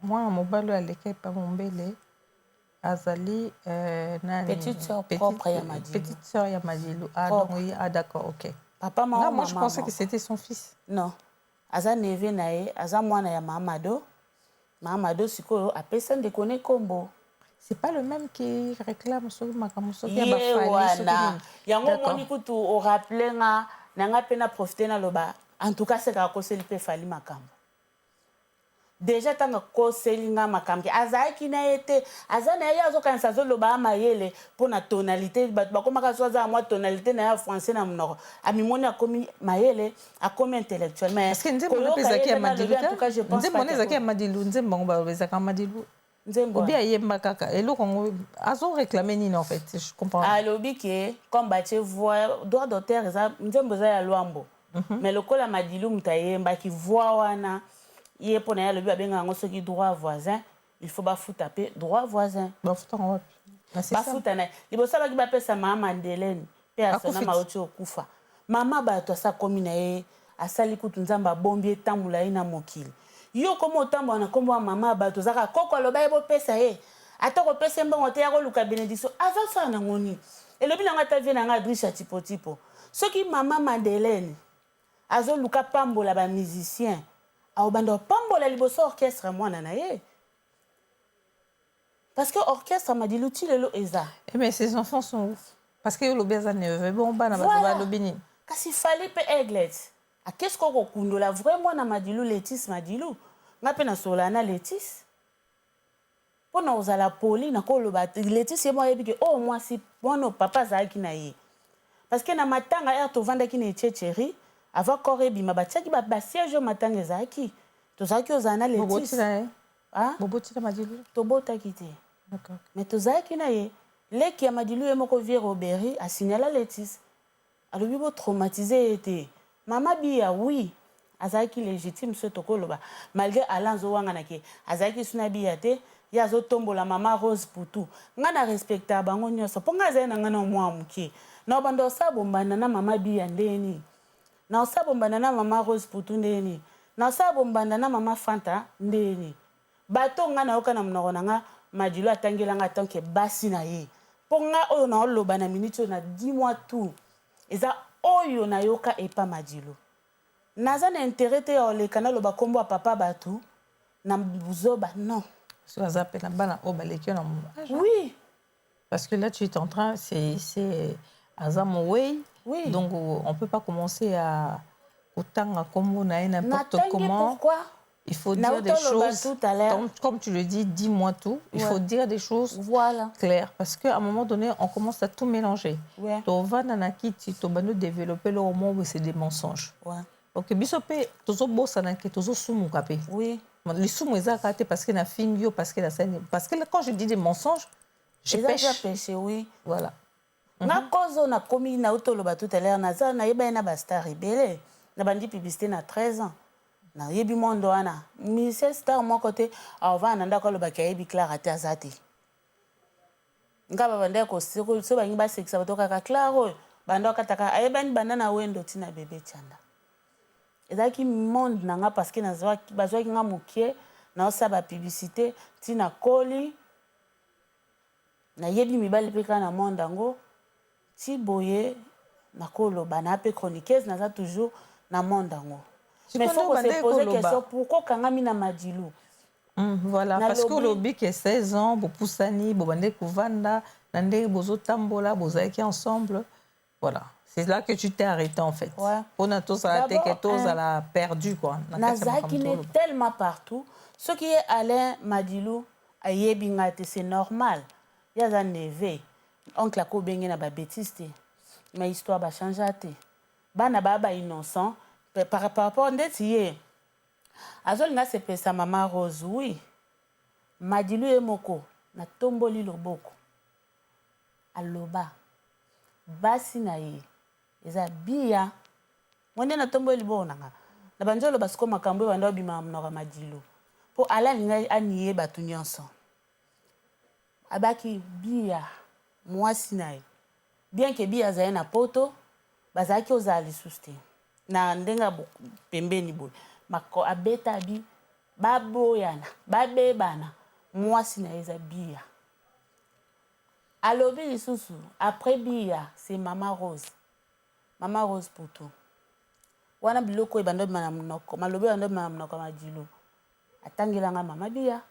mwana mobali oyo aleka epa Mombele azali nani? Petite sœur propre ya Madilu. Petite sœur ya Madilu. Ah, donc oui, ah d'accord, ok. Papa mama. Non, moi je pensais que c'était son fils. Non, aza neveu na ye, aza mwana ya mama Mado. Mama Mado sikoyo apesa ndeko ne nkombo. C'est pas le même qui réclame soki makambo soki ya ye bafali? Wana yango omoni kutu orappeler nga na nga mpe na profite naloba. En tout cas, sekaka akoseli mpe Fally makambo déjà. Ntango akoseli nga makambo ke azalaki na ye te, aza na ye, azokanisa azoloba ya mayele mpo na tonalité. Bato bakomaka so aza mwa tonalité na ye ya français na monoko, amimoni akomi mayele, akomi intellectuel. Mais Parce que nzembo wana mpe ezalaki ya Madilu te. Nzembo wana ezalaki ya Madilu, nzembo yango baloba ezalaka Madilu. Nzembo obi ayemba kaka eloko yango. Azoréclame nini en fait? Je comprends. Alobi ke comme batie voix, droit d'auteur eza, nzembo eza ya Lwambo, mais lokola Madilu moto ayembaki voix wana, ye mpo na ye alobi babengaka yango soki droit voisin, il faut bafuta mpe droit voisin. Bafuta yango wapi? Bafuta na liboso abaki bapesa mama Madeleine mpe asonama auti okufa. Mama bato asa akomi na ye, asali kutu Nzambe abombi ye tambola ye na mokili. Yo komi otambola na nkombo ya mama ya bato, ozaka koko aloba ye bopesa ye, ata kopesa ye mbongo te, ya koluka bénédiction, azosala nango nini? Elobi nango ata vie na nga Adrisha Tipo-Tipo, soki mama Madeleine azoluka pambola bamusicien, aobanda kopambola liboso orchestre mwana na ye, parce que orchestre Madilu ti lelo eza. Eh, mais ses enfants sont où? Parce que olobi aza neveu, bon, bana bato balobi nini? Kasi Fally mpe aiglet akesi ko kokundola vrai mwana Madilu, Letis Madilu. Nga mpe nasolola na Letis mpo na kozala poli na koloba. Letis ye mo ayebi ke oyo mwasi mwana papa azalaki na ye, parce que na matanga ere tovandaki na Etiecheri avant corps ebima, batiaki basiège oyo matanga ezalaki, tozalaki ozala na Letis. Boboti na Madilu? Tobotaki te, mais tozalaki na ye. Leki ya Madilu ye moko, vieux Roberi, asignala Letis, alobi botraumatize ye te. Mama Biya, oui, azalaki légitime. So tokoloba, malgré Alain azowanganaki, azalaki su na Biya te, ye azotombola mama Rose Putu. Ngai na respecta bango nyonso, mpo ngai azali na ngai na mwa moke na obanda osala bombanda na mama Biya ndeni, na osala bombanda na mama Rose Putu ndeni, na osala bombanda na mama Fanta ndeni. Bato ngai nayoka na monoko na nga, Madilu atangelanga tant que basi na ye. Mpo nga oyo naoloba na minute oyo na dis-moi tout, eza oyo nayoka epa Madilu. Naza na intérêt te ya oleka naloba nkombo ya papa bato na buzoba, non. So aza mpe na bana oyo baleki yo na âge? Oui. Parce que là tu es en train, c'est aza mowei. Oui. Donc on peut pas commencer à kotanga kombo na ye n'importe comment. Pourquoi? Il faut dire des choses tout à l'heure. Comme tu le dis, dis-moi tout. Il faut dire des choses claires parce qu'à un moment donné, on commence à tout mélanger. Tovanda na kiti, tobandi développer le moment où c'est des mensonges. Ok, biso mpe tozobosana ke tozosumuka mpe. Lisumu eza kaka te parce que nafingi yo, parce que nasali, parce que quand je dis des mensonges, je pèche. Péché, oui. Voilà. Nga cause oyo nakomi nauti oloba tout à l'heure, naza nayeba ye na bastar ebele. Nabandi publicité na 13 ans, nayebi mondo wana. Musicien star moko te aovanda na ndako alobaki ayebi Clara te, aza te. Nga babandaki so bangi basekisa bato kaka Clara oyo banda okataka ayebani banda na wendo ntina bebe tianda. Ezalaki monde na nga parce que bazwaki nga mokie, naosala bapublicité ntina koli, nayebi mibali mpe kaka na monde yango ti boye. Nakoloba na mpe chroniqueuse, naza toujours na monde yango, mais faut ko se poser question: pourquoi okangami na Madilu? Voilà, parce que olobi ke 16 ans bopusani, bobandeki kovanda na ndenge bozotambola, bozalaki ensemble. Voilà, c'est là que tu t'es arrêté en fait. Mpona tozala te ke tozala perdu quoi. Nazalaki ne tellement partout. Soki ye Alain Madilu ayebi ngai te, c'est normal, ye aza neveu, oncle akobenge na babêtise te. Mais histoire bachangea te, bana baa bainnocent. Par rapport ndeti ye azolinga asepelisa Mama Rose, oui, Madilu ye moko natomboli loboko, aloba basi na ye eza Biya ngo nde natomboli liboko na nga na bandi oloba. Sikoyo makambo oyo banda obima na monoko ya Madilu, mpo ala alingai anie bato nyonso, abaki Biya mwasi na ye, bien que Biya azali na Poto, bazalaki ozala lisusu te na ndenge ya pembeni boye. Mako abeta abi baboyana, babebana, mwasi na ye eza Biya. Alobi lisusu, après Biya, c'est Mama Rose, Mama Rose Putu. Wana biloko oyo ebanda obima na monoko, malobi oyo ebanda obima na monoko ya Madilu, atangelanga Mama Biya,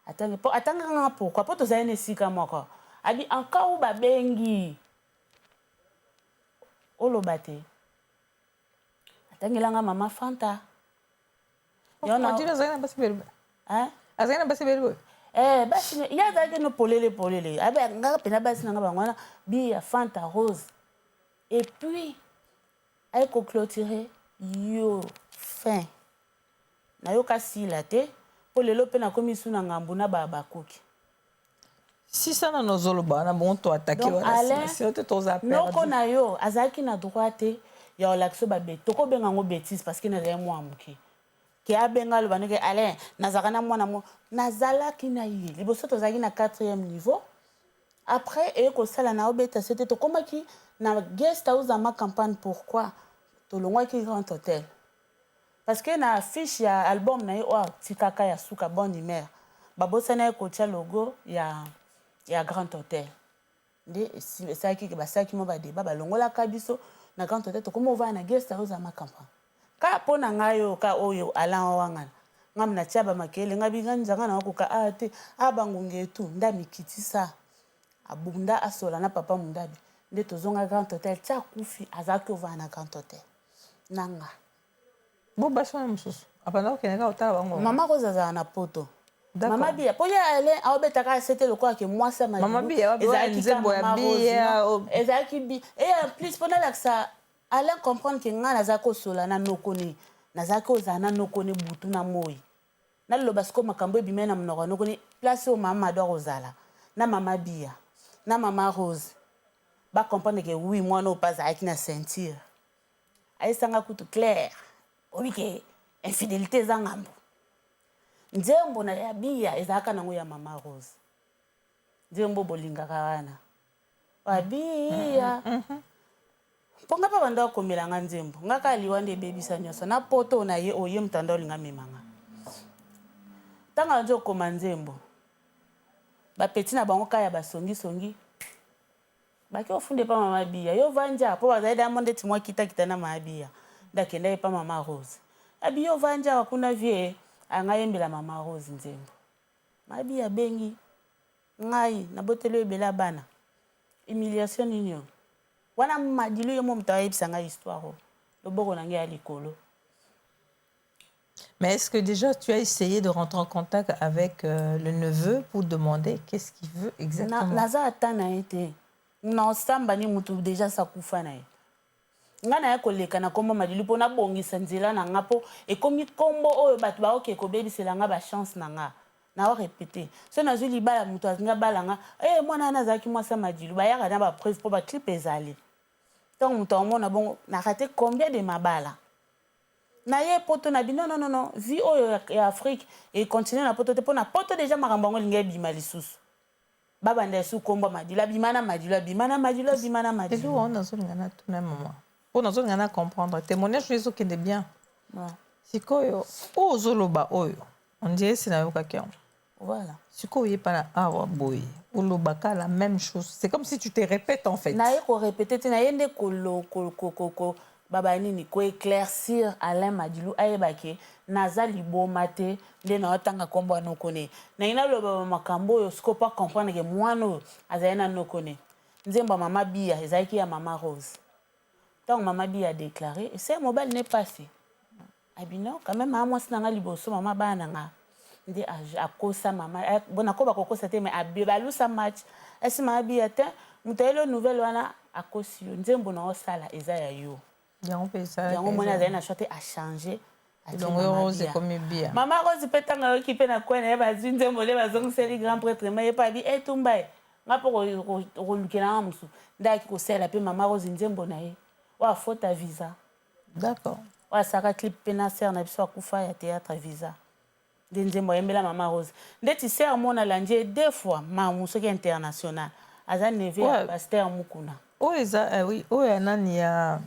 atangi po atangaka nga. Pourquoi? Mpo tozali na esika moko. Abi en cas où babengi, oloba te, atangelanga Mama Fanta. Madilu azalaki na basi ebele? Hein? Azalaki na basi ebele boye? Eh, basi ye azalaki no polele polele, abe ngaka mpena basi na nga bango wana: Biya, Fanta, Rose. Et puis aye koclôturer yo fin. Nayoka sila te, mpo lelo mpe nakomi su na ngambu na bakuki. Sisa nano ozoloba wana bongo, to atake wana, sino te toza noko na yo azalaki na droit te ya kolakisa babe. Tokobenga yango bétise parce que nazali mwa moke ke abenga, aloba ndenge Alain nazalaka na mwana mo nazalaki na ye liboso. Tozalaki na quatrième niveau. Après eye kosala na obeta se te, tokomaki na guest house ya Ma Campagne. Pourquoi tolongwaki Grand Hôtel? Parce que na fiche ya album na ye oyo atikaka ya suka, Bonne Humeur, babosani ye kotia logo ya Grand Hôtel. Nde esalaki basalaki mwa badeba, balongolaka biso na Grand Hôtel, tokómi ovanda na guest house ya Ma Campagne. Ka mpo na ngai oyo ka oyo Alan wangana ngai natia bamakele, ngai binga nzanga na wakoka a te a bangungi etu nde amikitisa, abunda, asola na papa Mundabi, nde tozonga Grand Hôtel. Tia akufi, azalaki ovanda na Grand Hôtel na nga. Bo basi wana mosusu abanda kokende kaka kotala bango? Mama Rose azala na Poto. Mama Biya, mpo ye ale aobetaka asete lokola ke mwasi ya Mama Biya nzembo ya Biya. Ezalaki bi et en plus mpo nalakisa Alain comprendre ke ngai nazalaki kosola na nokone, nazalaki kozala na nokone butu na moi. Naloba sikoyo makambo ebimai na monoko ya nokone, place oyo Mama Mado akozala na Mama Biya na Mama Rose, bacomprendre ke oui, mwana oyo mpe azalaki na ceinture. Ayesanga kutu clair obi ke infidélité eza ngambo. Nzembo na ya Biya ezalaka nango ya Mama Rose, nzembo bolingaka wana babiya, mpo nga mpe banda akomelanga nzembo. Nga kaka liwa nde ebebisa nyonso na Poto na ye oyo ye moto anda olinga memanga. Ntango andi okoma nzembo, bapeti na bango kaka ya basongisongi baki ofunda epa Mama Biya. Yo vanja, mpo bazali damo ndeti mwa kitakita na Mama Biya, nde akenda epa Mama Rose, abi yo vanja awa kuna vie anga yembela Mama Rose nzembo. Mama Biya abengi ngai, naboteli oyo ebele ya bana. Humiliation nini oyo wana? Madilu ye mo moto ayebisa ngai histoire oyo, loboko na ngai ya likolo. Mais est-ce que déjà tu as essayé de rentrer en contact avec le neveu pour demander qu'est-ce qu'il veut exactement? Naza ata na ye te na osamba ni mutu déjà sakufa na ye. Ngai naye koleka na nkombo Madilu mpo nabongisa nzela na nga, mpo ekomi nkombo oyo bato baoke kobebisela nga bachance na nga. Nao répéter, so nazwi libala, moto alingi abala nga e mwana wana azalaki mwasi ya Madilu, bayaka na bapreuve mpo baclip ezali. Ntango moto amona bongo, na raté combien de mabala na ye Poto na bino. Non, non, non, vie oyo ya Afrique econtinue na Poto te, mpo na Poto déjà makambo yango elingi ebima lisusu. Babanda esu kombo Madilu, abima na Madilu, abima na Madilu, abima na Madilu. Elo wana nazolinga natuna mama, mpo nazolinga na comprendre témoignage oyo ezokende bien. Sikoyo oyo ozoloba oyo, on dirait esi nayokaki yango. Voilà. Sikoyo oyepa na awa boye, olobaka la même chose, c'est comme si tu te répètes en fait. Naye korépéter te, naye nde kolo baba nini, koéclaircir Alain Madilu, ayeba ke naza liboma te nde naotanga nkombo ya nokone. Nangi naloba bamakambo oyo sikoyo mpo comprendre ke mwana oyo azali na nokone. Nzembo ya Mama Biya ezalaki ya Mama Rose. Ntango Mama Biya adéclaré, ese mobali ne pasi abi non, quand même aa mwasi na nga liboso, mama bana na nga nde akosa mama bon, nakoba kokosa te, mais balusa match esi Mama Biya te. Moto ayeli yo nouvelle wana, akosi yo. Nzembo na osala eza ya yo. Yango mpe esalaka. Yango moni azali na choix te, achange. Elongo Rose ekomi Bia. Mama Rose mpe ntango ayoki mpe na coin na ye, bazwi nzembo nde bazongiseli grand prêtre, ma ye mpe abi etumba ye nga mpo kolukela nga mosusu nde ayaki kosalela mpe mama Rose nzembo na ye oyo afota visa. Oyo asalaka clip mpe na sœur na biso akufa ya théâtre visa, nde nzembo ayembela mama Rose. Ndeti sœur mona alandi ye deux fois, mamu soki international aza neveu ya pasteur Mukuna. Oyo eza oui, oyo ya nani, ya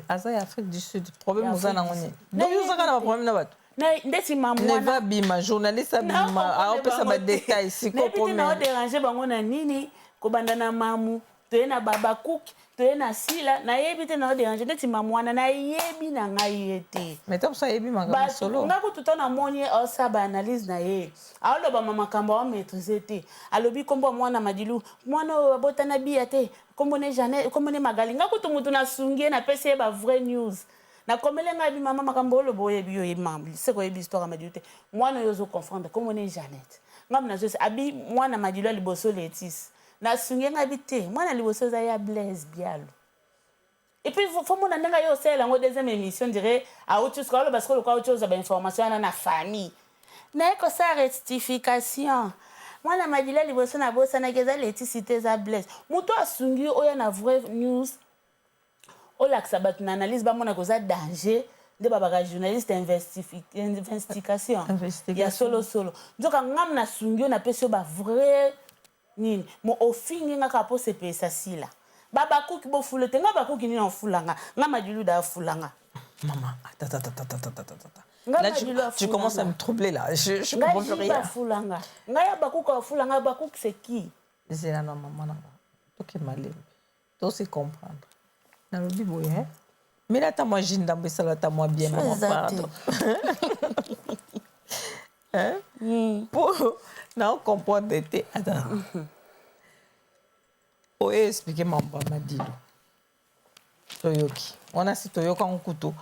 aza ya Afrique du Sud. Problème oza nango nini? Donc yo ozaka na baproblème na bato. Ndeti mamu. Neva abima, journaliste abima, aopesa badetail sikoyo. Nayebi te naoderange bango na nini. Kobanda na mamu, toye na Babacook, toye na Sila, nayebi te naoderange. Ndeti mamu wana, nayebi na ngai ye te. Mais ntango mosusu ayebi makambo solo. Nga kutu to namoni ye aosala baanalyse na ye, aolobama makambo aomaîtrise te. Alobi nkombo ya mwana Madilu, mwana oyo abotana Biya te, nkombo ne Janet, nkombo ne Magali. Nga kutu mutu nasungi ye, napesi ye ba vrai news, nakomeli ngai bi mama makambo oloba oyebi, yo oyebi makambo seke oyebi histoire ya Madilu te. Mwana oyo ozoconfondre, nkombo ne Janet. Ngai nazo abi mwana Madilu ya liboso Letis, nasungi ye ngai bi te, mwana liboso eza ya Blaise Bialo. Et puis faut mona ndenge aye osalela yango deuxième émission, dirait auti soka oloba sikoyo lokola auti ozwa bainformation wana na famille naye kosala rectification. Mwana Madilu ya liboso nabosanaki, eza Letisi te, eza Blaise. Moto asungi yo oya na vrai news, olakisa bato na analyse, bamonaka oza danger. Nde babaka journaliste investigation ya solosolo. Nzoka ngam nasungi yo, napesi yo bavrai nini mo ofingi nga kaka mpo sepelisa Sila. Babakuki bofula te, nga bakuki nini ofula nga? Nga Madilu da afula nga. Maman, attends, attends, attends, attends, attends, attends. Nga Là, tu, Madilu tu commences à me troubler là. Je nga comprends plus Jiba rien. afula nga, ngai ya bakuka afula nga. Bakuki c'est qui? Zela na mama na nga. Toke malembe. Tosi comprendre. Nalobi boye, hein? Mais là, t'as moi jindambo esala ta moi bien, maman, Eza te. pardon. Hein? Po na comprendre te. Attends. Oyo expliquer mambo ya Madilu. Toyoki. Wana si toyoka nkutu.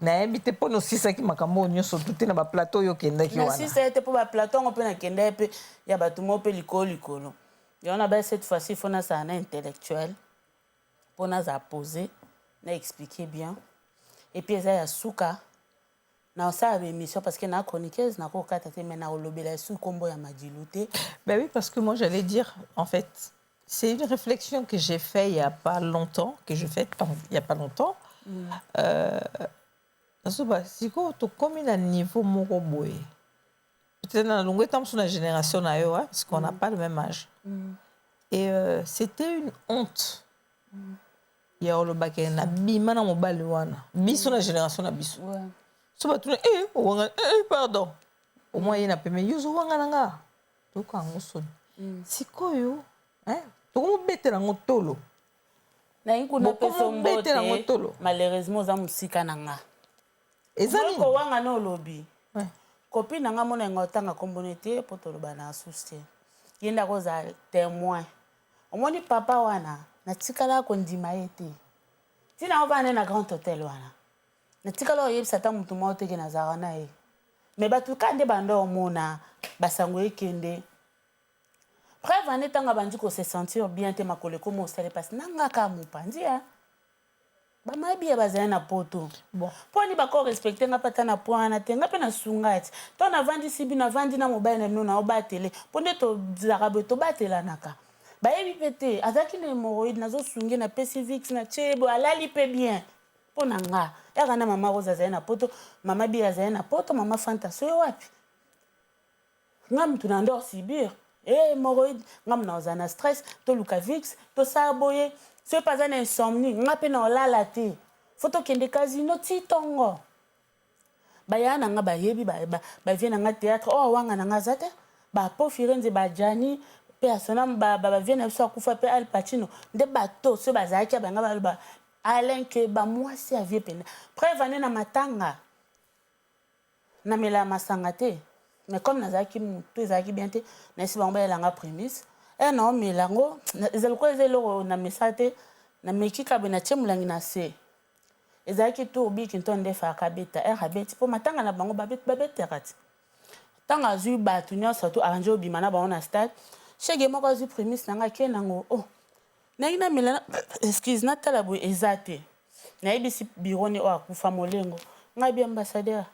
Nayebi te mpo nosisaki makambo oyo nyonso tu te na baplateau oyo okendaki wana. Nasisa ye te, mpo baplateau yango mpe nakenda ye mpe ya bato moko mpe likolo likolo. Yango na ba cette fois-ci faut nasala na intellectuel mpo nazala posé, na expliquer bien. Et puis eza ya suka na osala baémission, parce que na chroniqueuse nakokata te, mais nakolobela esu nkombo ya Madilu te. Ben oui, parce que moi j'allais dire, en fait, c'est une réflexion que j'ai fait il n'y a pas longtemps, que je fais il n'y a pas longtemps. Nazoba sikoyo tokomi na niveau moko boye. Peut-être na longo étant na génération na yo, hein, parce qu'on n'a pas le même âge. Et c'était une honte. Ya olobaki na bima na mobali wana. Biso na génération na biso. So batuna eh owanga eh pardon. Au moins ye na peme yo zo wanga na nga. Toyoka yango soni. Sikoyo, hein, tokomobetela yango tolo. Nayi kuna mpe Bokomobetela yango mbote tolo. Malheureusement oza mosika na nga. Eza nini? Kowanga na olobi copine na nga mona yango otanga nkombo te mpo toloba na asusu te. Ye nde akozala témoin. Omoni papa wana, natikala kondima ye te ntina ovanda na Grand Hôtel wana. Natikala oyebisa ata motu moko teke nazalaka na ye, mais bato ka nde banda omona basango ekende. Preuve ane, ntango abandi kose sentir bien te, makolo ekoma osala mpasi na nga kaka mopanzi ya bamayebi ya bazali na poto. Bon. Mpo ani bako respecte nga mpe ata na point wana te. Nga mpe nasunga ti ntango navandisi bino, avandi na mobali na bino, naobatele mpo nde tozalaka boye, tobatelanaka. Bayebi mpe te azalaki na hémoroïde, nazosunge, napesi Vicks, na tie boye, alali mpe bien. Mpo na nga yaka na mama Rose azali na poto, mama Bi azali na poto, mama Fanta soyo wapi, nga mutu na ndor subir hémoroïde, nga mutu na ozala na stress, toluka Vicks, tosala boye. Soki mpe aza na insomnie, nga mpe na olala te, faut tokende casino ti ntongo. Baya na nga bayebi bavie na nga théâtre oyo awanga na nga aza te, bapo Firenze, bajani mpe asona bavie na biso akufa mpe Al Pacino nde bato soki bazalaki ya banga baloba Alain ke bamwasi ya vie penda. Preuve ane na matanga namela masanga te, mais comme nazalaki motu ezalaki bien te, nayesi bango bayelanga Primus e naomela yango. Eza lokola eza eloko na mesa te, nameki kabe, natie molangi na se. Ezalaki tour biki nto nde efaka abeta ere abeti mpo matanga na bango babetaka ti ntango azwi bato nyonso tu abandi obima na bango na stade. Shege moko azwi Primus na ngai, ake nango. Oh, ndenge namela, excuse, natala boye eza te. Nayebisi biro ne oyo akufa molengo ngai bi ambassadeur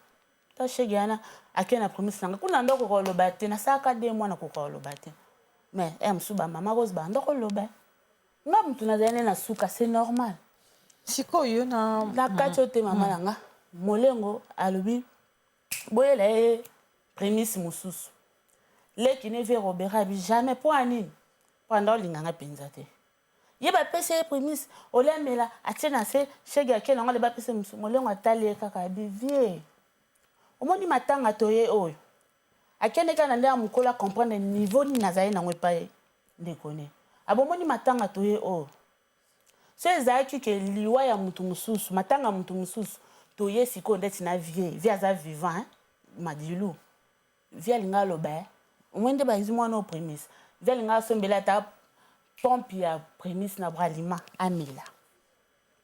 ta shege wana ake na prémisse na ngai kuna ndoko koloba te, nasalaka 2 mois nakoka koloba te. Mais e mosusu bamama Rose banda koloba, nga motu nazali nde na suka, c'est normal. Sikoyo na Na kati oyo te, mama na nga molengo alobi boyela ye prémisse mosusu. Leki ne vie Robert abi jamais. Mpo ya nini? Mpo anda olinganga mpenza te. Ye bapesi ye prémisse oliamela, atie na se, shege ake nango ale, bapesi mosusu. Molengo atali ye kaka, abi: "Vie, omoni matanga toye oyo." Akende kaka na nde ya mokolo, acomprendre niveau nini nazali nango epai ndeko ne. Abomoni matanga toye oyo, so ezalaki ke liwa ya mutu mosusu, matanga ya mutu mosusu toye sikoyo ndeti na vie, vie aza vivant, hein? Madilu, vie alinga aloba eh? Omoi nde bazwi mwana oyo prémisse, vie alinga asombela ata pompe ya prémisse na Bralima amela.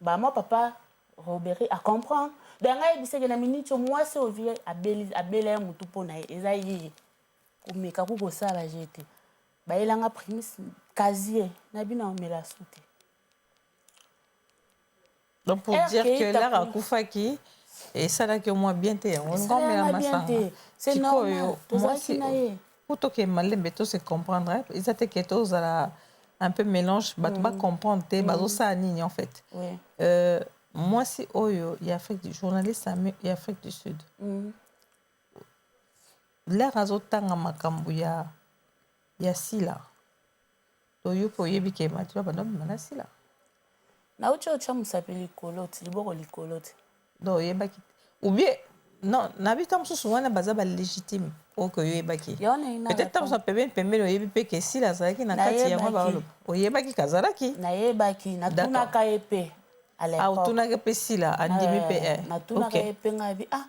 Bama papa Robert acomprendre. Donc ngai yebisaki na miniti oyo mwasi oyo vie abela ye motu mpo na ye eza ye komeka ku kosala je te. Bayelanga prémisse casier na bino, amela su te. Donc pour dire que l'heure akufaki, esalaki mwa bien te, yango ngomela masanga. C'est normal, tozalaki na ye. Po tokende malembe, to se comprendre, eza te ke tozala un peu mélange, bato bacomprendre te bazosala nini en fait. Mwasi oyo ya Afrique du, journaliste ya Afrique du Sud, l'heure azotanga makambo ya Sila, toyo mpe oyebi ke Madilu banda obima na Sila. Nauti otya mosapi likolo ti liboko likolo te. Donc oyebaki ou bien non? Nayebi ta mosusu wana baza balégitime oyo ke oyebaki. Peut-être ta mosusu pembeni pembeni oyebi mpe ke Sila azalaki na kati yango, baoloba oyebaki kazalaki. Nayebaki, natunaka ye mpe. Otunaki mpe Sila, andimi mpe? Natunaka ye mpe, ngai bi: "Ah,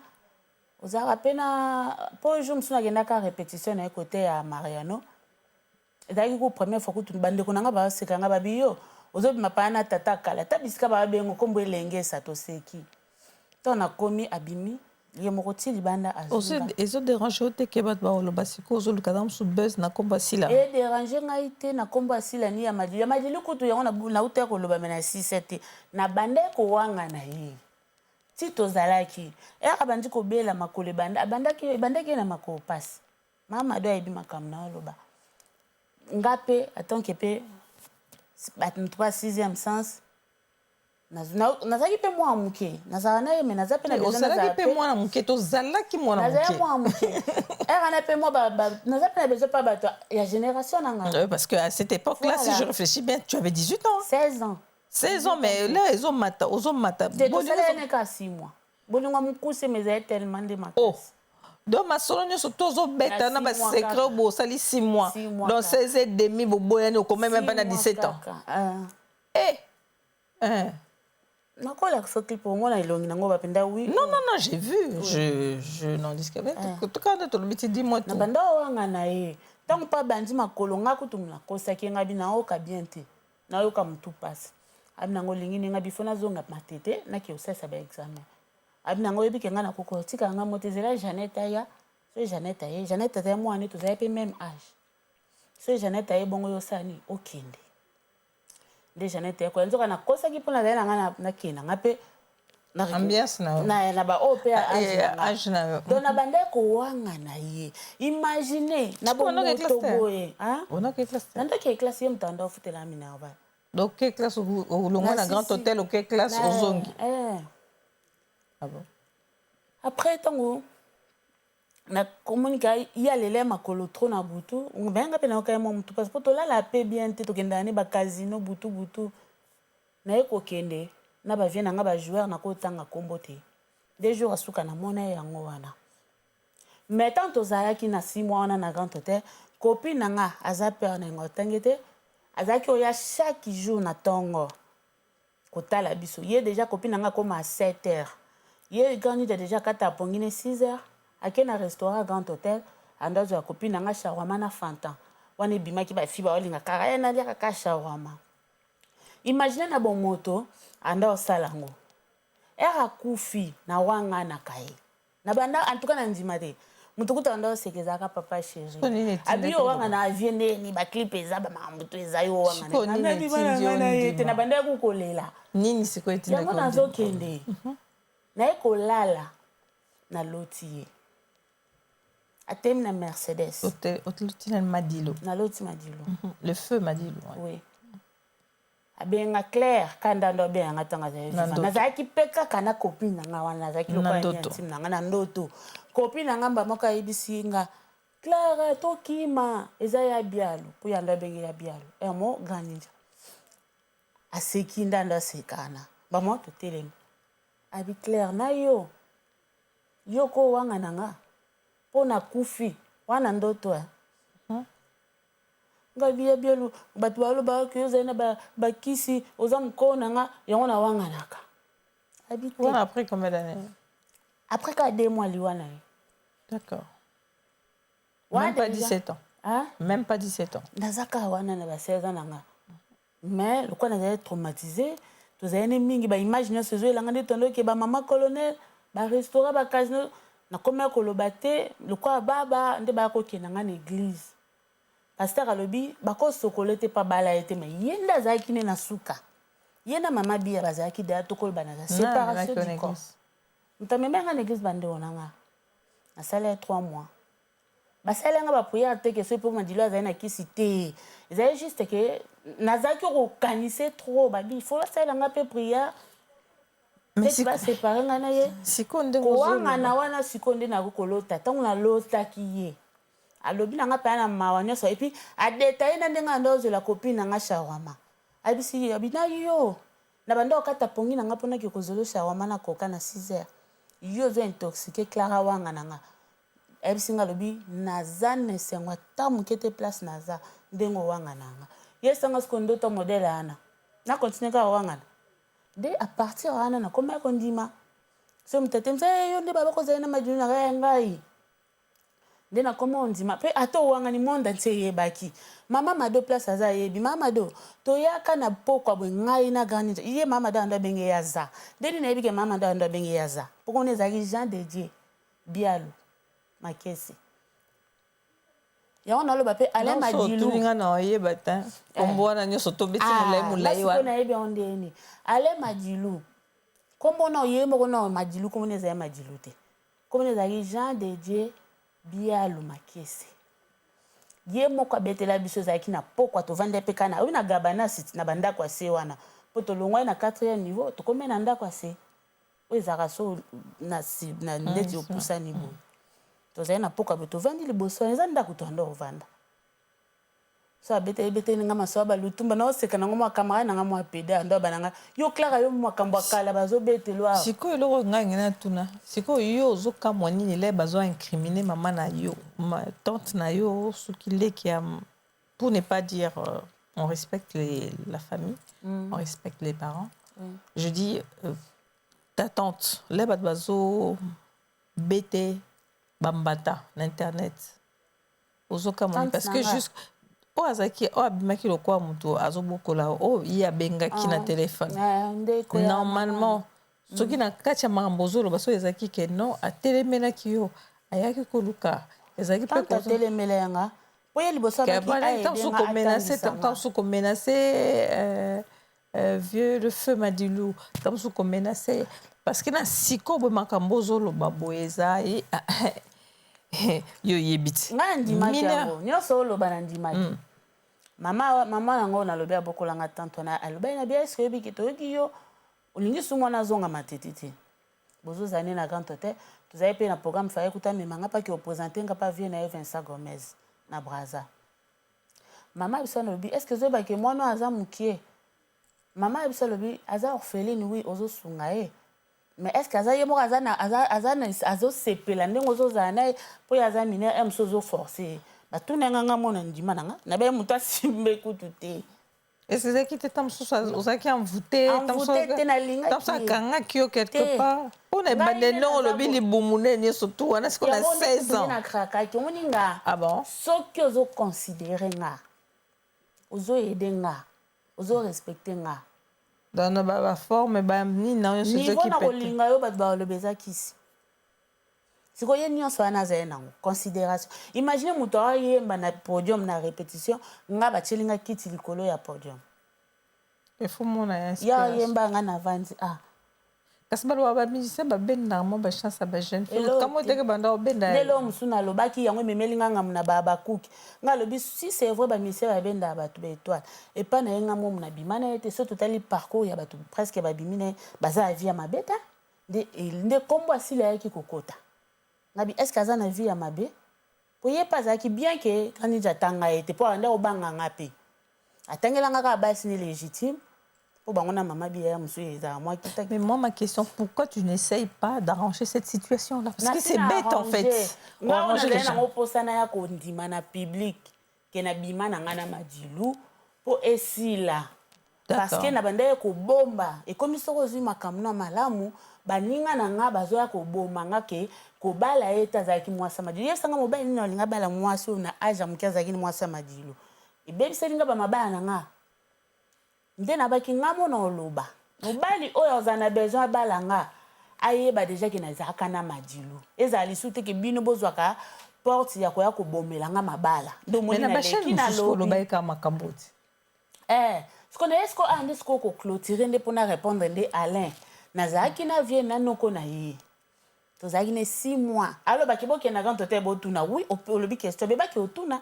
ozalaka mpe na?" Mpo jour mosusu nakendaka répétition na ye kote ya Mariano, ezalaki ku première fois. Kutu bandeko na nga baseka nga, babi: "Yo ozobima paya na tata kala ta bisika babengo nkombo elengesa." Toseki. Ntango nakomi, abimi ye moko ti libanda. Ezodérange yo te ke bato baoloba sikoyo ozoluka na mosu buzz na nkombo ya Sila? Edérange ngai te na nkombo ya Sila ni ya Madilu. Ya Madilu kutu yango nauta koloba, me na sisa te. Na banda kowanga na ye ti tozalaki eyaka, bandi kobela makolo, ebandaki ye na makolo pasi. Mama do ayebi makambo na oloba. Nga mpe atanke mpe bato ba sixième sens, nazalaki mpe mwana moke, nazalaka na ye, me naza mpe na Ozalaki mpe mwana moke, tozalaki mwana. Nazalaki mwana moke ere na mpe mwa naza mpe na besoin mpa bato ya génération na nga. Parce que à cette époque là, si je réfléchis bien, tu avais 18 ans. 16 ans. 16 ans, mais là ezomata, ozomata. Tosala ye neka 6 mois, bolingo mokuse, mais ezali tellement nde makasi. Oh. Donc masolo nyonso tozobeta na basecret, bosali 6 mois, donc 16 et demi boboyani, okoma même pas na 17 ans. Eh, eh. Nakolakisa clip, omona elongi nango bapenda, oui. Non, non, non, j'ai vu, oui. Je n'en discute pas. Tout cas tolobi ti, dis-moi tout. Na banda owanga na ye, ntango mpo abandi makolo, nga kutu nakosaki nga bi nayoka bien te, nayoka motu mpasi. Abi nango olingi ndenge bifo nazonga Matete, nake kosalisa baexamen. Abi nango oyebi ke nga nakoki kotika nga moto, ezela Jeannette aya. So Jeannette aye, Jeannette azali mwana, tozali mpe même âge. So Jeannette aye, bongo yosala nini? Okende nde Jeannette aye koya. Nzoka nakosaki mpo nazali na nga, nakende nga mpe ambiance na na baoyo mpe âge na yo. Donc na bandaki kowanga na ye, imagine na bomoto boye. Nandaki ya classe, ye moto anda ofutela minerval. Donc ke classe, olongwa na Grand Hôtel, oke classe, ozongi? Ah bon. Après, ntango nakomoni ka ye alela ye makolo trop na butu, bayanga mpe nayoka ye mwa motu mpasi, mpo tolala mpe bien te, tokendaka ne bacasino butu butu. Naye kokende na bavie na nga, bajoueur, nakotanga nkombo te. 2 jours asuka namona ye yango wana. Mais tant tozalaki na 6 mois wana na Grand Hôtel, copine na nga aza père na yango atangi te, azalaki oya chaque jour na ntongo kotala biso. Ye déjà copine na nga akóma à 7 heures, ye grand nida déjà akata apongi ne 6 heures, ake na restaurant Grand Hôtel, ando azwa copine na nga shawarma na Fanta. Wana ebimaki bafi baolinga kaka ye naliaka kaka shawarma. Imagine na bomoto anda osala yango, ere akufi na wanganaka ye na banda. En tout cas na ndima te. Moto kuta anda oseka, ezalaka papa chéri. Abi yo wanga na avie ndeni, baclip eza, bamakambo to eza, yo wanga ye te. Na bandaki kolela. Nini sikoyo etindaki? Yango nazokende naye kolala, naloti ye atemi na Mercedes. Oloti nani? Madilo? Naloti Madilo. Le feu Madilo? Oui, abenga Claire kanda ndo abenganga ntango azali vivant. Nazalaki mpe kaka na copine na nga wana, nazalaki lokola intime na nga na ndoto. Copine na nga mba moko ayebisi nga: "Clara, tokima, eza ya Bialo." Mpo yando abenge ya Bialo emo grand ninja, aseki ndando, asekana bamo, totelemi. Abi: "Claire, na yo yo ko wanga na nga mpo nakufi wana ndoto eh." Nga biya bialu, bato balobaka ke ozali na bakisi, oza mokolo na nga, yango nawanganaka. Abi te. Wana après combien d'années? Après kaka 2 mois liwa na ye. D'accord, même pas 17 ans? Hein? Même pas 17 ans? Naza kaka wana na ba 16 ans na nga, mais lokola nazali traumatisé, tozali ne mingi, baimage nyonso ezoyelanga nde tondoke bamama colonel, barestaurant, bacasino. Nakomi ya koloba te lokola baba nde baya kokenda nga na église. Pasteur alobi bakosokola te mpa bala ye te, mais ye nde azalaki nde na suka. Ye na mama Biya bazalaki deya, tokoloba naza séparation du corps. Moto amemi nga na église, bandeko na nga, nasali ya 3 mois, basali yanga baprière te ke soki mpo Madilo azali na kisi te. Ezali juste ke nazalaki kokanise trop. Babi faut basalela nga mpe prière neti basépare nga na ye. Sikoyo ndenge Kowangana wana, sikoyo nde nakoki kolota. Ntango nalotaki ye, alobi na nga mpenza na mawa nyonso, et puis adétailler na ndenge anda ozwela copine na nga shawarma. Ayebisi, abi na yo na banda okata pongi na nga mponaki kozwela shawarma na koka na 6 heures, yo ozo intoxiquer Clara wanga na nga. Ayebisi nga, alobi naza na esengo ata moke te place naza ndenge owanga na nga. Ye esanga sikoyo ndoto modèle wana, na continue kaka wangana nde. À partir wana nakomaki kondima so moto atemisa yo nde baba kozali na Madilo na ngai ya ngai nde nakoma ondima mpe ata owangani monde entier eyebaki mama Mado place aza, ayebi mama Mado. Toyaka na pokwa boye, ngai na grand ninja. Ye mama Mado ando abenge ye aza nde nini, nayebi ke mama Mado ando abenge ye aza mpo kuna ezalaki Jean de Dieu Bialo Makesi. Yango naloba mpe Alain Madilu. Otulinga na oyeba te kombo wana nyonso tobeti molai molai wana. Nayebi yango ndeni. Alain Madilu, kombo na ye moko na Madilu, kombo na ezali Madilu te, kombo na ezalaki Jean de Dieu Bialo Makese. Ye moko abetela biso, ezalaki na pokwa, tovandi mpe kana oyo na Gabanas na bandako ya se wana, mpo tolongwai na 4e niveau, tokomi na ndako ya se oyo ezalaka so na ndeti opusani boye. Tozali na pokwa boye, tovandi liboso wana, eza ndako toanda kovanda. So abeteli ebeteli nga maso ya balutumba, naoseka nango mwa camarade nanga mwa pede ando aba nanga: "Yo Clara, yo makambo ya kala bazobetelwa." Sikoyo eloko ngai ngai natuna sikoyo, yo ozokamwa nini le bazo incriminer mama na yo, ma tante na yo, soki leki ya, pour ne pas dire on respecte la famille, on respecte les parents, je dis ta tante, le bato bazo bete bambata na internet, ozokamwa nini? Parce que juste oyo azalaki, oyo abimaki lokola moto azobokola, oyo ye abengaki na telefone, normalement soki na kati ya makambo ozoloba, soki ezalaki ke non, atelemelaki yo, ayaki koluka, ezalaki mpe atelemela yanga mpo ye liboso. Ntango komenacer vieux le feu Madilu, ntango mosusu komenacer, parce que na sikoyo boye makambo ozoloba boye eza yo oyebi ti. Ngai nandimaki yango nyonso oloba, nandimaki. Mama, mama yango nalobi abokolanga tante wana, alobaki na bia: "Eske oyebi ke toyoki yo olingi su mwana azonga Matete te? Bozozala nde na Grand Hotel." Tozali mpe na programme faye kuta amemanga mpaki oprésente nga mpa vieux na ye Vincent Gomez na Braza. Mama biso alobi: "Est ce que ozoyebake mwana oyo aza mokie?" Mama biso alobi: "Aza orpheline, oui, ozosunga ye, mais est ce que aza ye moko azosepela ndenge ozozala na ye? Mpo ye aza mineur, e mosu ozoforce ye." Batuna nga, nga mona ndima na nga nabe moto asimbe kutu te. Ezalaki te ntango mosusu ozalaki envoûté? Envoûté te, nalingaki. Ntango akangaki yo quelque part mpona ebandeli, ndenge olobi libumu nde nyonso tu wana sikoyo na 16 ans. Nakrakaki, omoni nga. Ah bon? Soki ozoconsidérer nga, ozoaider nga, ozorespecter nga. Donc na baforme banini na nyonso. Niveau na kolinga yo, bato baloba eza kisi. Sikoyo ye nyonso wana azali nango considération. Imagine moto aoyemba na podium na répétition, nga batieli nga kiti likolo ya podium. Il faut mona ya Ya inspiration. Oyemba, nga navandi, ah. Kasi baloba bamusicien babendaka mwa bachance ya bajeune fille. Eloko Kamo te. teke banda obenda. Nde eloko mosusu nalobaki, yango ememeli nga ngambo na bakuki. Nga alobi, si c'est vrai bamusicien babendaka bato baétoile epai na ye, nga momu nabima na ye te. So totali parcours ya bato presque babimi na ye, baza ya vie ya mabe te. Nde nkombo asili ayaki kokota ngabi, est ce que aza na vie ya mabe? Po ye mpe azalaki bien ke kaniji atanga ye te, mpo ande obanga nga mpe atangelanga kaka basi ni légitime, mpo bango na mama biya ya mosusu ezala mwa kita. Mais moi, ma question, pourquoi tu n'essayes pas d'arranger cette situation-là? Parce que c'est bête, en fait. Nga oyo Arranger nazali déjà. nango mposana ya kondima na public ke nabima na ngai na Madilu mpo esila, parce que na banda ye kobomba, ekomi soki ozwi makambo na malamu, baninga na nga bazoya koboma nga ke kobala ye te, azalaki mwasi ya Madilu. Yebisanga mobali nini alinga bala mwasi oyo na age ya moke azalaki ni mwasi ya Madilu? Ebebiseli nga bamabala na nga. Nde nabaki nga mona oloba, mobali oyo azala na besoin abala nga, ayeba déjà ke nazalaka na Madilu. Ezala lisusu te ke bino bozwaka porte ya koya kobomela nga mabala. Nde Mais omoni na bachaîne naleki mosusu nalobi. olobaki kaka makambo ti. Eh, siko na ye siko ah, nde sikoyo koclôturer nde mpona répondre nde Alain. Nazalaki na vie na noko na ye, tozalaki ne 6 mois. Alobaki bokendaka nto te, botuna. Oui, olobi question bebaki otuna.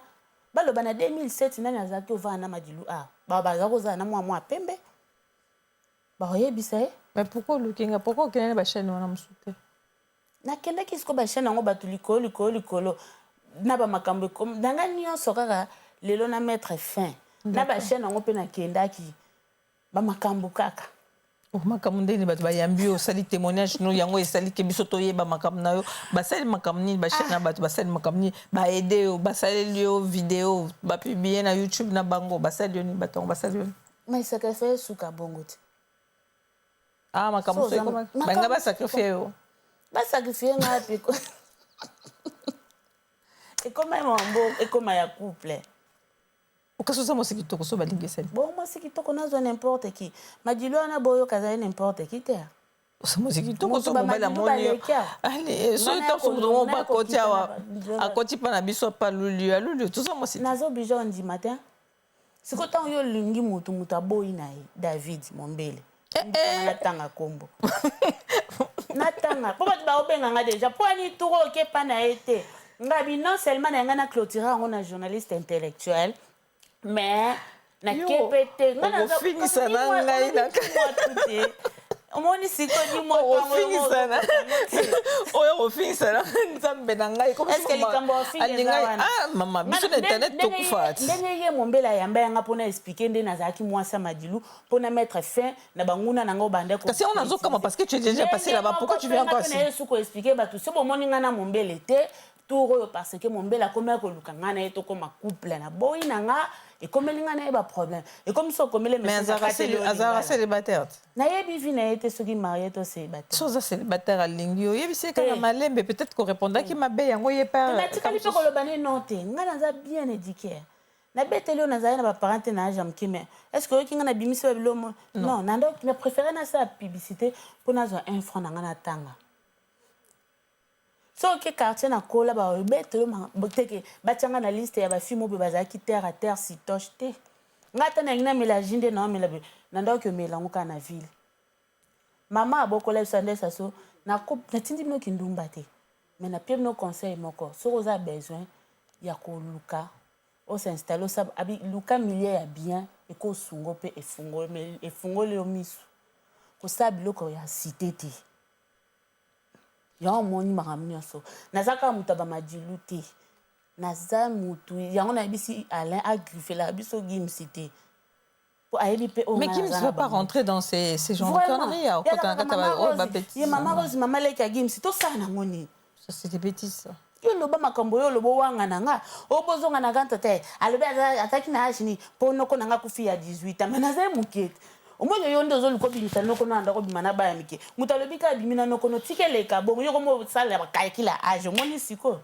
Baloba na 2007 nani azalaki ovanda na Madilu? A bao bazalaki kozala na mwa mwa pembe, bakoyebisa ye. Mais pourquoi oluki nga? Pourquoi okende na bachaîne wana mosusu te? Nakendaki siko bachaîne yango, bato likolo likolo likolo na bamakambo ekomi na ngai nyonso kaka lelo na mettre fin na bachaîne yango mpe nakendaki bamakambo kaka. Oh, makambo ndeni bato bayambi yo, osali témoignage no, yango esali ke biso toyeba makambo na yo. Basali makambo nini? Bachaîne na bato basali makambo nini? Baede yo, basaleli yo video, bapublie na YouTube na bango, basali yo nini? Bato yango basali yo nini? Mais sacrifice esuka bongo te. Ah, makambo So, so ekomaki balinga basacrifie yo. Basacrifie ngai mpe ekoma mambo, ekoma ya couple. Okasi oza mwasi kitoko, so balingi esali. Bon, mwasi kitoko nazwa n'importe qui? Madilu wana boyoka azali n'importe qui te. Oza mwasi kitoko. Moto So mobali bamadilu amoni yo. baleki awa. Ale, so Nga ntango so moto moko naya bakoti kokita awa, na akoti mpa na biso, apaluli aluli, toza mwasi te. Naza obligé ondima te. Sikoyo ntango yo olingi motu, moto aboyi na ye, David Mombele natanga nkombo, natanga mpo bato baobenganga déjà mpo ani turo okepa na ye te. Ngabi non seulement na yangai na clôture yango na journaliste intellectuel, mais nakepe te. Nga Okofingisa na ngai te. Omoni sikoyo ni Okofingisa na oyo, okofingisa na Nzambe na ngai. Est-ce que likambo ya ofinga eza wana? Ah mama, biso na internet tokufa ti. Ndenge ye Mombele ayamba yanga mpona expliquer nde nazalaki mwasi ya Madilu, mpona mettre fin na banguna na nga obanda. Kasi yango nazokama, parce que tu es déjà passé là-bas, pourquoi tu viens encore ici? Na ye su koexpliquer bato so bomoni nga na Mombele te tour oyo, parce que Mombele akomi koluka nga na ye tokóma couple na boyi na nga, ekomeli nga na ye baproblème, ekomi so okomeli. Mais azalaka célibataire te? Nayebi vie na ye te, soki marié to célibataire. So oza célibataire, alingi yo, oyebisi ye kaka malembe. Peut-être korépondaki mabe, yango ye pe natikali mpe koloba ne non te. Nga naza bien éduqué, nabeteli oyo nazali na baparent te na age ya moke. Mais est ce que oyoki nga nabimisi babilomo? Non, na préféré nasala publicité mpo nazwa un franc na nga natanga. Soki quartier nakola, babetelo teke batianga na liste ya bafilme oyo bazalaki terre à terre, sitoche te. Nga ata nalingi namela jus, nde naomela nandaki omela yango kaka na ville. Mama abokola biso nde saso natindi bino kindumba te, mais napie bino conseil moko: soki oza besoin ya koluka osinstalle, osala abi, luka milieu ya bien, ekosungo mpe efungoli yo miso kosala biloko ya cité te. Yango omoni makambo nyonso, naza kaka moto ya bamadilu te, naza motu yango. Nayebisi Alain agriffelaka biso Gimsi te, po ayebi mpe. Mais Gims ne va pas rentrer dans ces genres de conneries. Ye mama Rose, mama leki ya Gims, tosala nango nini? Ça, c'est des bêtises, ça. Yo loba makambo oyo oloba, owanga na nga, obozonga na ganta te. Alobi azalaki na age nini? Mpo noko na nga kufi ya 18 ans, mais nazali moke te. Omoni, yo nde ozoluka obimisa noko no anda kobima na baya mike. Moto alobi kaka abimi na noko no, tika eleka bongo. Yo komo osala bacalcul ya age. Omoni sikoyo,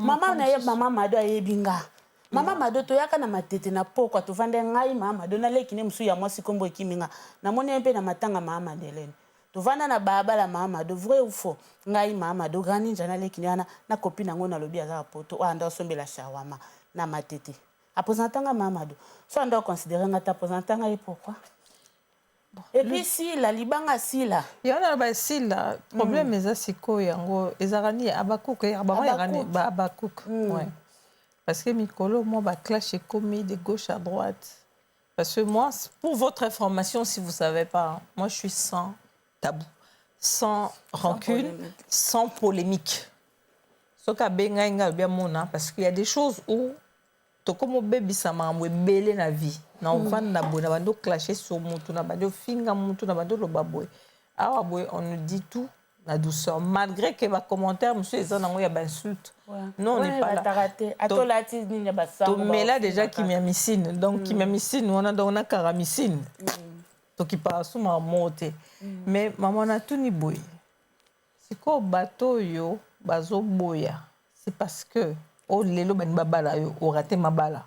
mama na ye, mama Mado ayebi nga. Mama Mado, toyaka na Matete na pokwa, tovanda ngai, mama Mado, naleki ne mosusu ya mwasi, nkombo ekimi nga. Namoni ye mpe na matanga mama Madeleine. Tovanda na balabala, mama Mado, vrai ou faux? Ngai, mama Mado, grand ninja, naleki wana na copine yango, nalobi aza poto, oyo anda osombela shawarma na Matete. Apresentanga mama Mado, so anda oconsidere nga te, apresentanga ye pourquoi? Et puis Sila, libanga Sila. Yango na basila problème eza sikoyo, yango ezalaka nini? Abakuk bango yaka nini? Baabakuk, ouais, parce que mikolo mwa baclash ekomi de gauche à droite. Parce que moi, pour votre information, si vous savez pas, moi je suis sans tabou, sans rancune, polémique. Sans polémique. Soki abengai ngai, alobi amona, parce qu'il y a des choses où tokómi obebisa makambo ebele na vie na ovanda boye, na bandi oclashe sur mutu, na bandi ofinga mutu, na bandi oloba boye awa boye. On nous dit tout na douceur, malgré que bacommentaire mosusu eza nango ya bainsulte. Non, on n'est pas là. Atolati nini ya basango. Tomela déjà kimiamicine, donc kimiamicine wana, donc na karamicine, tokipaka sumaka moko te. Mais mama, natuni boye: sikoyo bato oyo bazoboya, c'est parce que oyo lelo bani babala yo, orate mabala?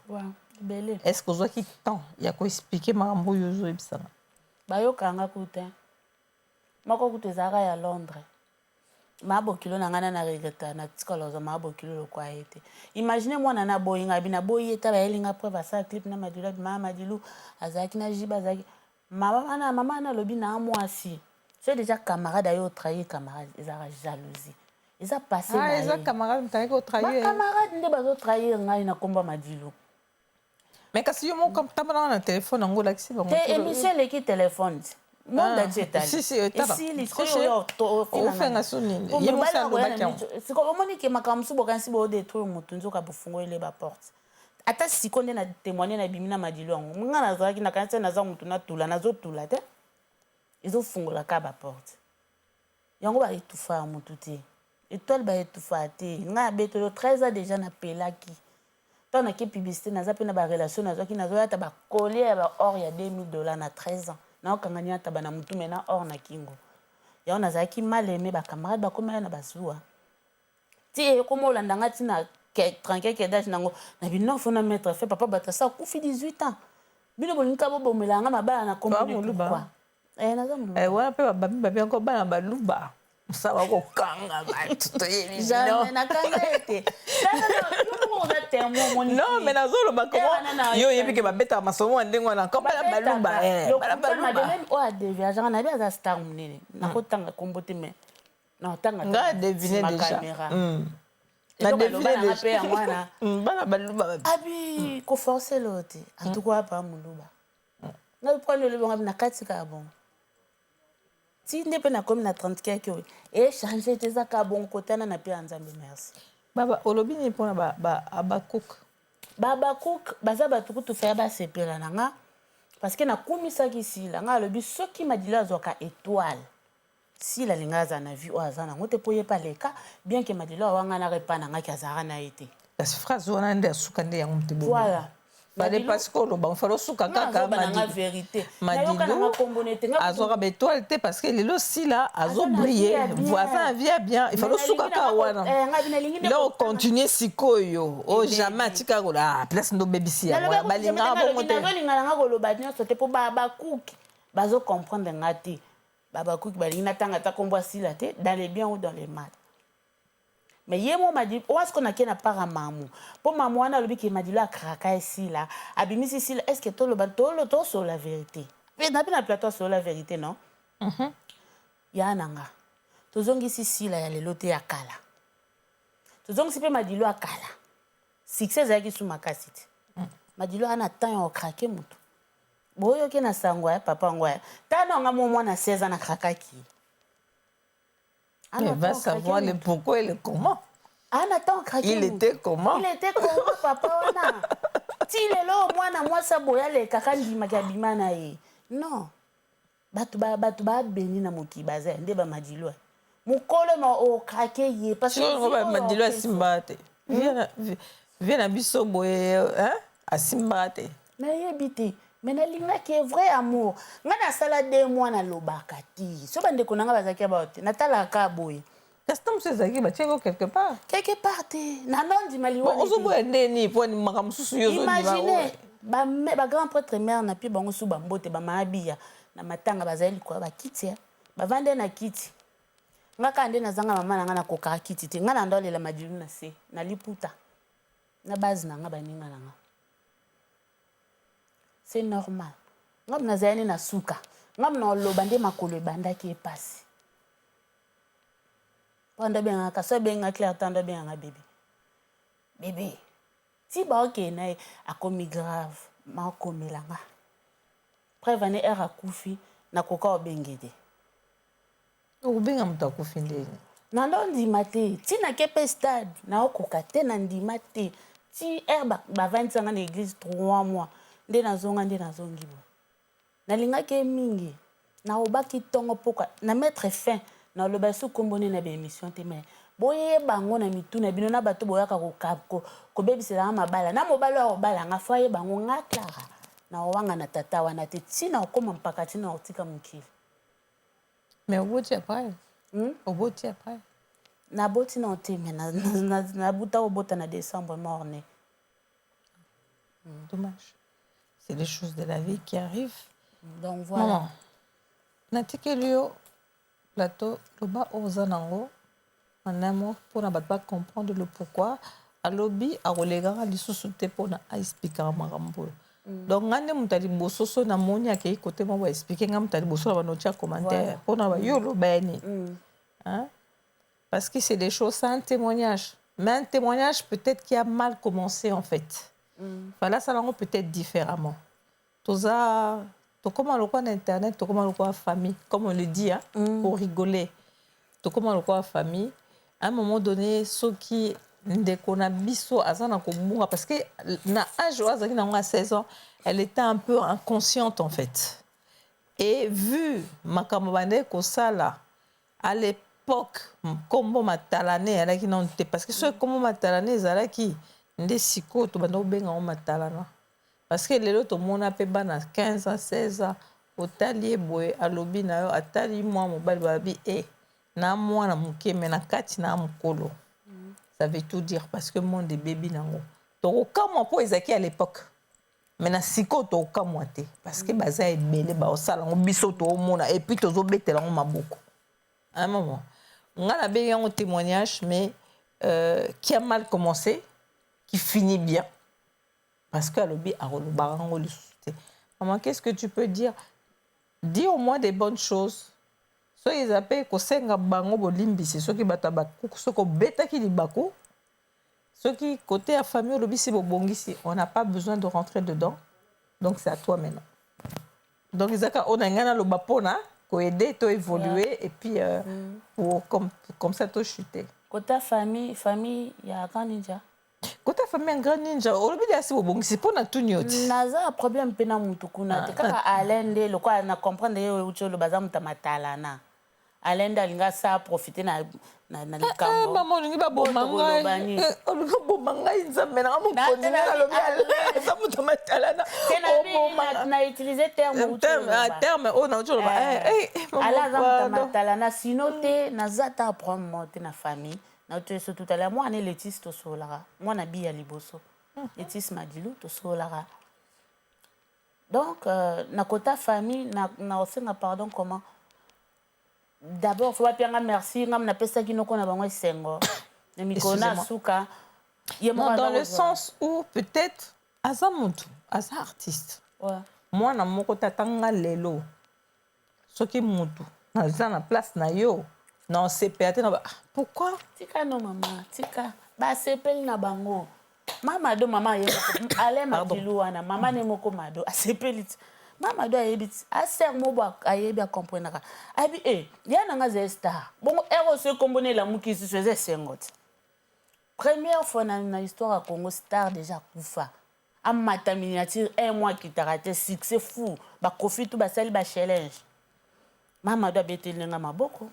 Ebele. Est ce que ozwaki temps ya koexpliquer makambo oyo ozoyebisanga? Bayokanga kuta moko kutu ezalaka ya Londres, mabokilo na ngai na regreta na tikala ozwa mabokilo lokwa ye te. Imagine, mwana naboyi ngai, bi naboyi ye ta, bayelinga preuve, asala clip na Madilu, abi mama Madilu azalaki na jibe, azalaki mama wana. Mama wana alobi na mwasi so déjà camarade aye otrahir camarade, ezalaka jalousie, eza passé. Ah, eza camarade moto ayaki otrahir. Bacamarade nde bazotrahir ngai na nkombo ya Madilu. Mais kasi yo moko tambolaka na telefone yango, olakisi bango. Te, émission eleki telefone ti monde ati etali. Si, si, etala. Esili. Si, si. Ofenga so nini? Ye mosi alobaki yango. Sikoyo omoni ke makambo mosusu bokanisi boodétruire motu, nzoka bofungoli baporte. Ata siko nde na témoigne na bimi na Madilu yango, nga nazalaki nakanisi naza motu natula, nazotula te, ezofungola ka baporte yango. Baetufa ya motu te, étoile baetufa te. Ngai abetolo 13 ans déjà, napelaki ntango nake publicité, naza mpe na barelation, nazwaki, nazoyata bacollier ya baor ya 2000 $ na 13 ans, naokangani ataba na motu me na or na kingo yango. Nazalaki mal aimé, bacamarade bakomela na bazuwa ti ekoma olanda nga ntina 30 d'âge nango na bino. Fo na mettre fin, papa bato asa akufi 18 ans, bino bolingi ka bobomela nga mabala na kombo. Pourquoi? Naza moluba. Wana mpe bababi babi yango, bana baluba mosala bakokanga bato, toyebi. Jamais nakanga ete oza témoin, omoni. Non, mais nazoloba komo yo oyebi ke babetaka masolo ya ndenge wana ko bana baluba, bana baluba. Même oyo adeviageaka nayebi aza star monene, nakotanga kombo te, mais natanga. Nga devine déjà na devine mpe yango wana. Bana baluba. Abi koforce lo te, en tout cas apa moluba ngai mpona olobanga na kati kaka bongo ti nde mpe nakomi na 30 quelque oyo echange te, eza kaka bongo kotana na mpe ya Nzambe, merci. Baba, olobi nini mpona Abakuk? Babakuk baza bato kutu faya basepela na nga, parce que nakumisaki Sila. Nga alobi soki Madilo azwaka étoile, Sila alingi aza na vie oyo aza nango te, mpo ye mpe aleka bien ke Madilo awanganaka epa na ngaki, azalaka na ye te. Kasi phrase wana nde asuka nde yango mote. Voilà. Fallait parce que oloba, fallait osuka kaka. Nanga vérité. Madilu azwaka baétoile te, parce que lelo Sila azobrille, aza na vie ya bien, il fallait osuka kaka wana. La ocontinue sikoyo o jamais atika kola place nde obebisi yango, balingaka bongo te. Nazolinga nanga koloba nyonso te, mpo bakuki bazocomprendre nga te. Babakuki balingi natanga ata nkombo asila te, dans les biens ou dans les mal. Mais ye mo Madilu owa sikoyo nake na part ya mamu, mpo mamu wana alobi ke Madilu akraka esila, abimisi Sila. Est ce que toloba tosolola vérité mpe na mpe na plateau, asolola vérité? Non, ya na nga tozongisi Sila ya lelo te, ya kala tozongisi mpe Madilu ya kala. Succès ezalaki su makasi te. Madilu aa na temps ya okrake motu boyoki na sango ya papa yango ya tana nga mo mwana 16 ans nakrakaki. Il va savoir le pourquoi et le comment. Ana temps craqué. Il était comment? Il était comment, papa wana? Ti lelo mwana mwasi aboya alekaka, ndimaki abima na ye. Non. Bato ba bato babeni na mokili baza nde bamadilo mokolo ma okrake ye. Parce que Madilo asimbaka te. Vie na biso boye, asimbaka te. Nayebi te, mais nalingaki vrai amour. Ngai nasala 2 mois nalobaka te, so bandeko na ngai bazalaki bao te, natalaka boye. Kasi ntango mosusu ezalaki batiaki quelque part. Quelque part te, nanondima liwa. Ozoboya ndeni po makambo mosusu yo? Imagine, bagrand prêtre mare na pie bango su bambote bamaabiya na matanga, bazali likolo bakiti. Bavandi na kiti. Nga kaka nde nazanga mama na nga, nakokaka kiti te. Nga na ndo alela Madilu na se na liputa na base na nga, baninga na nga, c'est normal. Nga nazali nde na suka, nga na oloba nde makolo ebandaki epasi mpo ndo abengaka so, abenga Claire ta, ndo abenganga bébé, bébé. Ti baokende na ye, akomi grave, maokomela nga preuve ane ere akufi, nakoka obenge te. Okobenga moto akufi ndeni? Na ndo ndima te. Ntina ke mpe stade naokoka te, na ndima te. Ti ere bavandisanga na église 3 mois, nde nazonga, nde nazongi boye. Nalingaki ye mingi, naobaki ntongo mpoka na mettre fin. Naloba esu nkombo nde na baémission te, mais boyeba yango na mitu na bino, na bato boyaka kobebiselanga mabala na mobali oyo akobalanga, fo ayeba yango. Nga Clara naowanga na tata wana te, ntina okóma mpaka ntina otika mokili. Mais oboti après? Hmm? Oboti après? Naboti na te, mais nabuta kobota na décembre, mort né. Dommage, c'est les choses de la vie qui arrivent. Donc voilà. Maman, natikeli yo plateau. Loba oyo oza nango en un mot mpona bato bacomprendre le pourquoi alobi akolekaka lisusu te, mpona aexplikaka makambo oyo. Donc nga nde moto ya liboso, so namoni akei kote moko baexplike, nga moto ya liboso na bano tia commentaire mpona bayo oloba ya nini. Hein? Parce que c'est des choses, c'est un témoignage, mais un témoignage peut-être qui a mal commencé en fait. Fallait ça lango peut-être différemment. Toza tokoma lokola na internet, tokoma lokola famille, comme on le dit, hein, pour rigoler, tokoma lokola famille. À un moment donné, soki ndeko na biso aza na kobunga, parce que na âge oyo azalaki nango à 16 ans, elle était un peu inconsciente en fait. Et vu makambo bandeki kosala à l'époque, nkombo matalane ezalaki nano te, parce que soki nkombo matalane ezalaki nde sikoyo tobanda kobenga yango matalana. Parce que lelo tomona mpe bana 15 ans, 16 ans, otali ye boye, alobi na yo, atali mwa mobali, balobi e na mwana moke, me na kati na mokolo. Ça veut tout dire, parce que monde ebebi nango. Tokokamwa mpo ezalaki à l'époque, mais na sikoyo tokokamwa te, parce que baza ebele baosala yango, biso toomona et puis tozobetela yango maboko. Un moment, nga nabengi yango témoignage, mais qui a mal commencé qui finit bien, parce que alobi akolobaka yango lisusu te. Maman, qu'est-ce que tu peux dire? Dis au moins des bonnes choses. Soki eza mpe kosenga bango bolimbisi, soki bato ya bakuku, soki obetaki libaku, soki côté ya famille olobisi bobongisi, on n'a pas besoin de rentrer dedans. Donc c'est à toi maintenant. Donc ezaka oyo na ngai naloba mpona koaider to évoluer et puis pour comme ça to chuter. Kota famille, famille ya Grand Ninja. Kota famille ya Grand Ninja, olobi liasi bobongisi mpo na tuni yo ti. Naza na problème mpe na mutu kuna te, kaka Alain nde lokola na comprendre ye euti oloba aza moto ya matalana. Alain nde alingi asa profite na likambo. Mama, olingi baboma ngai, olingi oboma ngai. Nzambe nanga mokonzi, nga nalobi Alain aza moto ya matalana. Na utiliser terme. Terme oyo nauti oloba. Alain aza moto ya matalana, sino te naza ta problème moko te na famille. Nauti so tout à l'heure, mwana Letis tosololaka, mwana bi ya liboso Letis Madilu tosololaka. Donc na kota famille na osenga pardon comment? D'abord fo bapianga merci. Ngam napesaki noko na bango esengo na mikolo na suka. Ye moko. Dans le sens où peut-être aza motu, aza artiste, mwana moko tata nga lelo, soki motu naza na place na yo, na osepela te na ah, pourquoi? Tika no mama, tika, basepeli na bango. Mama Do, mama ye moko Alain Madilu wana, mama ne moko Mado asepeli ti. Mama Do ayebi ti aser mo ayebi, akomprenaka, ayebi e ya nanga aza star. Bongo ere oso ekombo na elamuki lisusu, eza esengo ti. Première fois na histoire ya Congo, star déjà akufa, amata miniature un mois, akitaka te, succès fou. Bakofi tu basali bachallenge, mama Do abeteli ndenge maboko.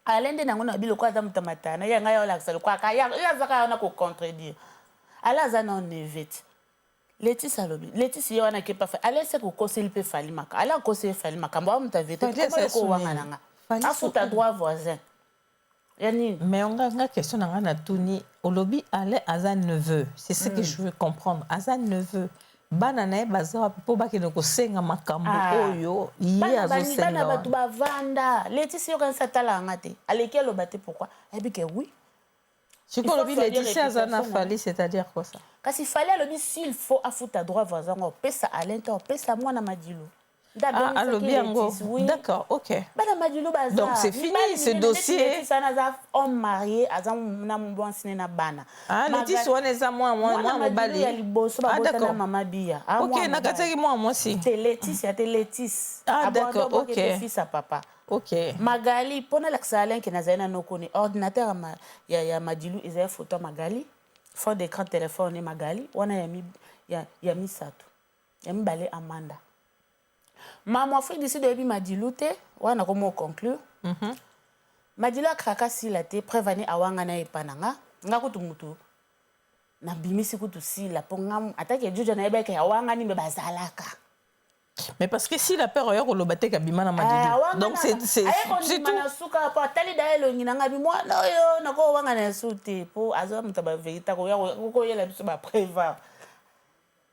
Alain nde nango na biloko aza moto matana ye ngai olakisa lokwaka ye azaka wana kocontredire. Alain aza na neveu ti Letisi alobi Letisi ye wana kepa Alain se kokoseli mpe Fally maka. Alain akoseli Fally makambo awa, moto avete owanga na nga afuta droit voisin ya nini? Mais nga question na nga natuni, olobi Alain aza neveu, c'est ce que je veux comprendre. Aza neveu. Bana na ye baza wapi mpo bakende kosenga makambo Ah. oyo ye Bana bani- azosenga bana wana? bato bavanda. Letisi yokanisi atalaka nga te, aleki aloba te. Pourquoi? Ayebi ke oui. Sikoyo Il faut olobi soigner Laetitia aza na réputation na ye. Fally, c'est-à-dire quoi ça? Kasi Fally alobi s'il faut afuta droit voisin ngo, opesa Alain te, opesa mwana Madilu. Nde Ah, abengisaki alobi yango. Letisi, oui. D'accord, ok. Bana Madilu baza Donc, c'est fini, mibali ce minene neti dossier. Letisi wana aza homme marié, aza na mwasi ne na bana. Ah, Letisi wana eza mwana Mwana Madilu mobali. ya liboso Ah, babotana d'accord. mama Biya. Ah, Ok, mwana mobali. nakatiaki mwana mwasi. Te Letisi ate Letisi. Ah, Abanda d'accord, obwaki ok. ete fils ya papa. Ok. Magali, mpo nalakisa Alain ke nazali na nokoni, ordinateur ya Madilu ezali photo ya Magali, fond d'écran téléphone e Magali wana ya misato, ya mibale Amanda. Mamo Afrique du Sud oyebi Madilu te, wana nakomi oconclure. Madilu akraka sila te, preuve ani awanga na ye epa na nga. Nga kutu mutu nabimisi kutu sila mpo nga atake juja nayebaki awangani me bazalaka. Mais parce que si la peur oya koloba te kabima na Madilu. Donc c'est tout. Na suka po atali da elongi na nga bi mwana oyo nakowanga na yesu te, mpo aza moto ya bavérité, akoyela biso bapreuve.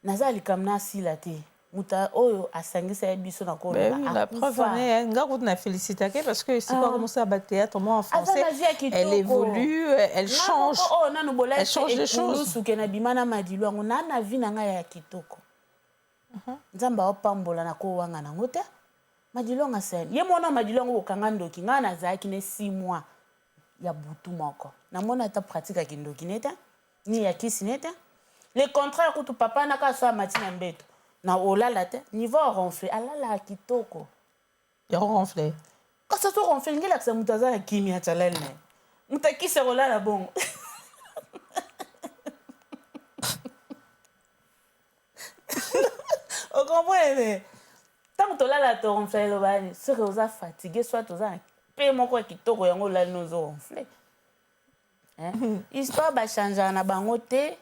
Naza likambo na asila te, moto oyo asangisa ye biso na Ben oui, koloba la preuve en akufa. est, nga kutu na félicitake parce que c'est quoi commencer à battre théâtre moi en Aza français, na vie ya kitoko. elle évolue, elle change. Oyo nanu Elle change des choses. bolakulusu ke nabima na Madilu yango na vie na ngai ya kitoko. Nzambe aopambola na kowanga nango te. Madilu yango asali ye mwana Madilu yango kokanga ndoki. Ngai nazalaki ne 6 mois ya butu moko, namoni ata pratique ya kindoki ne te, ni ya kisi ne te. Le contraire kutu, papa naka so amati na mbeto na olala te, niveau ronfle, alalaka kitoko. Ya ronfler. Kasi so ronfle ngi elakisa moto aza na kimia, tialali na ye. Moto akisi akolala bongo. Ocomprendre? Ntango tolala toronfle, eloba nini? Soki oza fatigue, soit oza na pe moko ya kitoko, yango olali no ozoronfle. Histoire bachangeaka na bango te.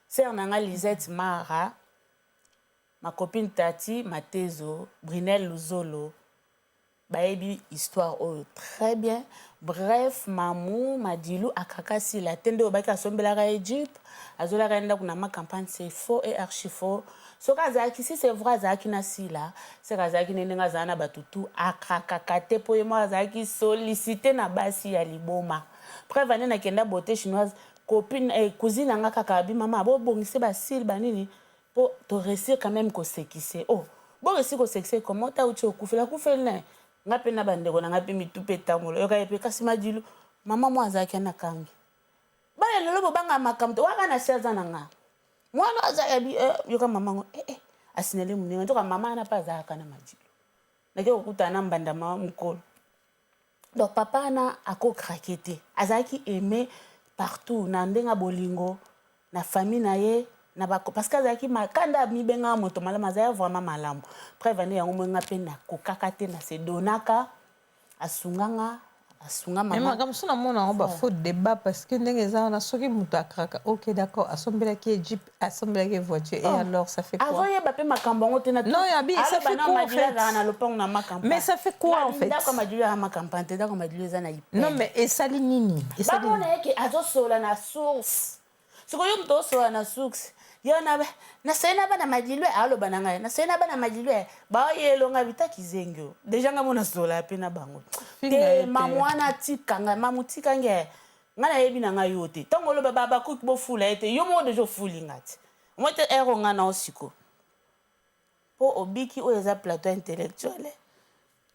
Sœur na nga Lisette Mara, ma copine Tati Matezo, Brinel Luzolo bayebi histoire oyo très bien. Bref, mamu Madilu akaka sila te. Nde obaki asombelaka ye jeep, azolaka ye ndako na Ma Campagne, c'est faux et archi faux. Soki azalaki, si c'est vrai azalaki na sila, seke azalaki ne ndenge azala na bato tu akakaka te, mpo ye moko azalaki sollicité na basi ya liboma. Preuve ane nakenda beauté chinoise, copine, cousine na nga kaka abi: "Mama, bobongise basile banini mpo toréussir quand même kosekise." Oh, boréussir kosekise comment? Ta uti okufela akufeli na ye. Nga mpe na bandeko na nga mpe mitu mpe etambola oyoka ye mpe. Kasi Madilu mama mo azalaki na kangi bana. Lelo bobanga makambo te waka na si aza na nga mwana aza yabi yoka mama ngo asinele moninga nzoka mama wana mpe azalaka na Madilu. Nake kokutana na mbanda mama mokolo. Donc papa wana akokrake te, azalaki aimé partout na ndenge ya bolingo na famille na ye na bako, parce que azalaki makanda, amibengaka moto malamu, azalaki vraiment malamu. Preuve ane yango moyenga mpe nakokaka te na se donaka asunganga asunga Mais mama. Makambo mosusu namona yango bafaux débat, parce que ndenge eza wana, soki moto akraka, ok, d'accord, asombelaki ye jeep, asombelaki ye voiture, et alors ça fait quoi? Azoyeba mpe makambo yango te. Non, yabi, ça fait quoi, en fait? Azalaka na lopango na Makampa. Mais ça fait quoi, en fait? Ndako ya Madilu ya Makampa te, ndako ya Madilu eza na Non, mais esali nini? Esali nini? Bamona eke azosola na source. Sikoyo yo moto osola na source, yo nasali na bana Madilu, aloba na ngai nasali na bana Madilu, baoyelonga bitaki zengi o déjà ngai mona sola mpe na bango. Finga ye Te. te. Mamu wana atika ngai, mamu tika ngai, ngai nayebi na ngai yo te. Ntango oloba babakuki bofula ye te, yo moko déjà ofuli nga te, omoi te ere ngai na osiko mpo obiki oyo eza plateau intellectuel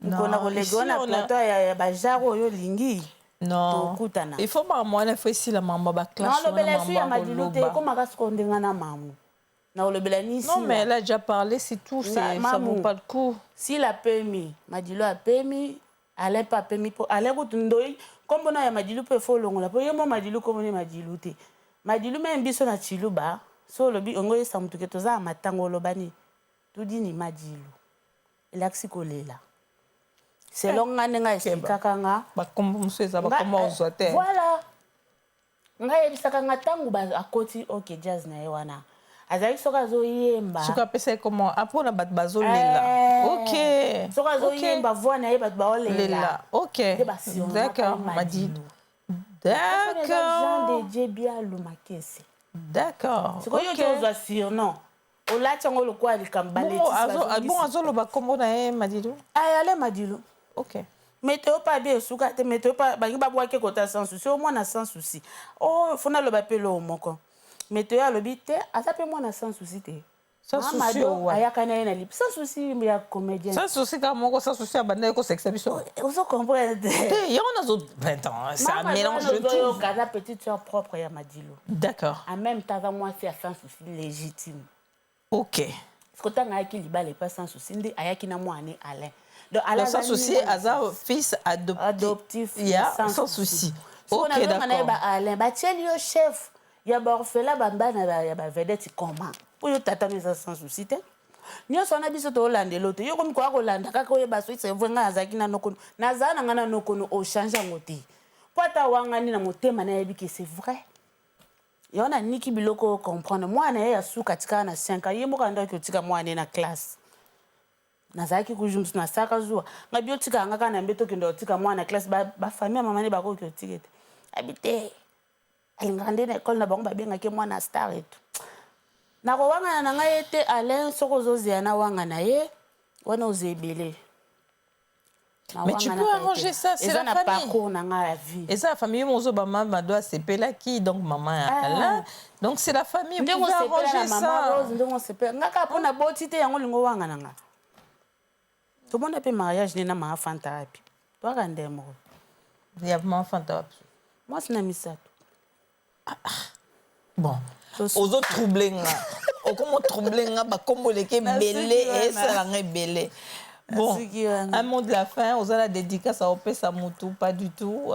nkona koleka wana plateau ya bajare oyo olingi. Non, tokutana. Il faut makambo wana, il faut esila makambo baclash. Nalobela esu ya Madilu te, ekomaka siko ndenga na mamu nakolobela ni. Non, mais elle a déjà parlé, c'est tout, c'est ça vaut pas le coup. Sila apemi, Madilu apemi, Alain mpe apemi, mpo Alain kutu ndoi nkombo na ya Madilu mpe efo olongola, mpo ye mo Madilu nkombo ne Madilu te. Madilu me biso na Chiluba so olobi ongo oyesa motu ke toza na matango, oloba nini? Tudini Madilu elakisi kolela selon nga ndenge aexplikaka nga. Bakombo mosusu eza bakombo ozwa te. Voilà, ngai ayebisaka nga ntango akoti OK Jazz na ye wana, azalaki soki azoyemba. Soki apesa ye komo mpona bato bazolela. Ok. Soki azoyemba, voix na ye bato baolela. Ok, d'accord, Madilu, d'accord. Jean de Dieu Bialu Makese. D'accord. Sikoyo yo ozwa surnom. Olati yango lokola likambo baleti. Azoloba kombo na ye Madilu. Ayale Madilu. Ok. Meteo mpe abi esuka te. Meteo mpe bangi babwaki kota Sans Souci, o mwana Sans Souci. O fo naloba mpe eloko moko. Meteo alobi te, aza mpe mwana Sans Souci te. Sans Souci ayaka na ye na lip Sans Souci ya comédien. Sans Souci kaka moko, Sans Souci abandaki kosekisa biso. Ozo comprendre te? Te, yango nazo 20 ans, ça mélange de tout. Oyoka, aza petite soeur propre ya Madilu. D'accord. En même temps aza mwasi ya Sans Souci légitime. Ok. Parce que ntango ayaki libala epa Sans Souci, nde ayaki na mwana Alain. Donc Alain, Sans Souci aza fils adoptif, adoptif ya Sans Souci. Ok, d'accord. Na ye ba Alain batieli yo chef ya baorphelin, bambana ya bavedette. Comment oyo tata no eza Sans Souci te? Nyonso wana biso tolandela te. Yo komi koya kolanda kaka, oyeba soki c'est vrai. Ngai nazalaki na nokono, nazala na ngai na nokono, ochange yango te, mpo ata wangani na motema nayebi ke c'est vrai. Yango naniki biloko comprendre. Mwana ye ya suka atikala na 5 ans, ye moko andaki otika mwana ye na classe. Nazalaki kuju mosusu nasaka zuwa ngai bi otika yanga kaka na mbe, tokende otika mwana na classe. Bafamille ya mama nde bakoki otika ete abi te, alingaka nde na ekole na bango babengaki mwana star etu. Nakowangana na ngai ye te. Alain, soki ozozela na wanga na ye wana, oza ebele. Mais tu peux arranger ça, c'est la famille. Parcours na ngai ya vie. Et ça, la famille, mozo mama Mado asepelaki, donc maman ya Alain. Donc c'est la famille, vous pouvez arranger ça. Rose, ndenge osepela nga kaka mpona boti te, yango olingo wanga na nga. Tomona mpe mariage ne na mama Fanta wapi, twaka nde moko. Ya mama Fanta wapi? Mwasi na misato. Bon, ozo trouble nga, okoma trouble nga, bakombo eleki ebele, esalanga ebele. Bon, un mot de la fin, oza na dédicace aopesa mutu? Pas du tout.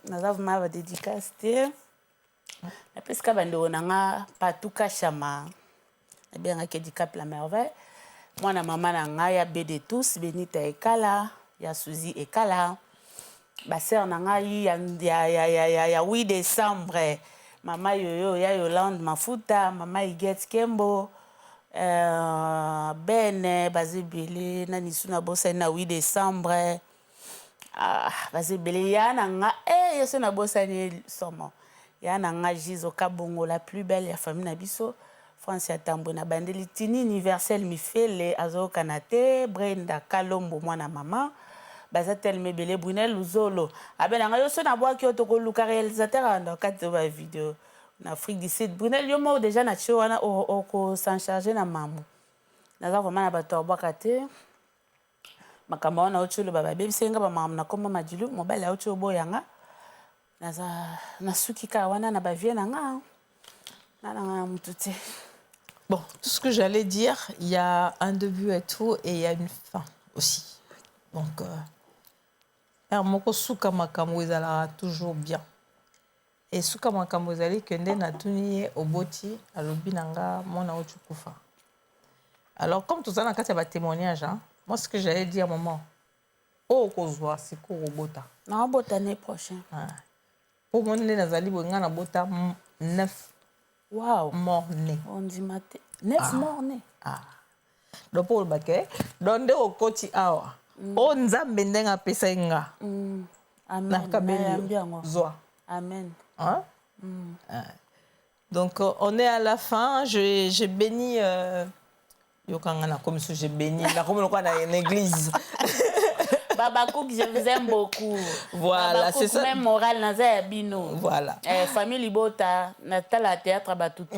Naza vraiment badédicace te. Napesika bandeko na nga Patuka Shama, nabengaki Dicap la Merveille, mwana mama na ngai ya bede tous, Benita Ekala ya Suzi Ekala, basœur na ngai ya 8 décembre, mama Yoyo ya Yolande Mafuta, mama Iget Kembo, bene baza ebele. Nani su nabosani na 8 décembre? Ah, baza ebele. Ya na nga e yo so nabosani somo ya na nga Giso Kabongo, la plus belle ya famille na biso, France ya Tambwe. Na bandeli Tini Universel Mifele, azokana te, Brenda Kalombo, mwana mama. Baza telema ebele. Brunel Luzolo abe na ngai yo so nabwaki yo, tokoluka réalisateur anda kati oyo bavideo na Afrique du Sud. Brunel, yo moko déjà na tie wana, okos'en charge na mamu. Naza vraiment na bato abwaka te. Makambo wana auti oloba, babebisi nga bamakambo na komba Madilu, mobali auti oboyanga. Naza nasuki kaka wana na bavie na nga na nga na mutu te. Bon, tout ce que j'allais dire, il y a un début à tout et il y a une fin aussi. Donc, moko suka makambo ezalaka toujours bien. Et suka makambo ezali ke nde natuni ye oboti, alobi na nga mwana oti kufa. Alors, comme toza na kati ya batémoignage, hein, moi ce que j'allais dire, maman, oyo okozwa sikoyo obota. Naobota année prochain. Mpo moni nde nazali boye, ngai nabota neuf wow mort né. Ondima te, neuf mort né. Ah. Donc mpo oloba ke donc nde okoti awa oyo Nzambe ndenge apesaki nga. Amen. Nakabeli. Nayambi yango. Zwa. Amen. Hein? Ah. Donc on est à la fin. J'ai béni yokanga na comme j'ai béni nakomi lokola na église. Babakouk, je vous aime beaucoup. Voilà, Babakouk, c'est ça. Même moral naza ya bino. Voilà. Eh, famille libota, natala théâtre batutu.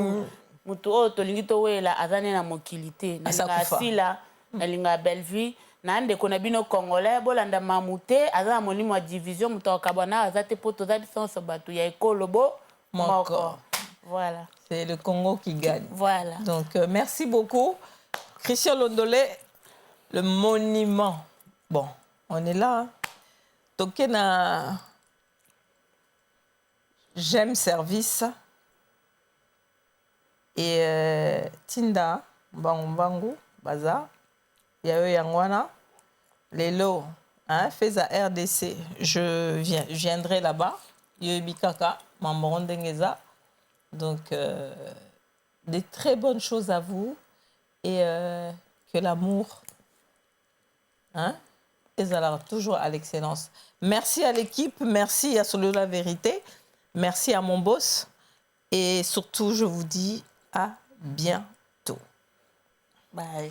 Mutu oyo tolingi towela aza ne na mokili te. Asa Nalinga kufa. Asila, nalinga Bellevue, na ndeko na bino congolais, bolanda mamu te, aza na molimo ya division, moto akabwa na aza te, po toza biso nyonso bato ya ekolo bo moko. Moko. Voilà. C'est le Congo qui gagne. Voilà. Donc merci beaucoup Christian Londolé, le monument. Bon, on est là, hein. Toke na j'aime service et tinda mbangu mbangu baza ya yo yango wana lelo, hein, Feza RDC, je viens, je viendrai là-bas. Yoyebi kaka mambango ndenge eza. Donc des très bonnes choses à vous et que l'amour, hein, ezalaka toujours à l'excellence. Merci à l'équipe, merci à Solo la vérité, merci à mon boss et surtout je vous dis à bientôt. Bye.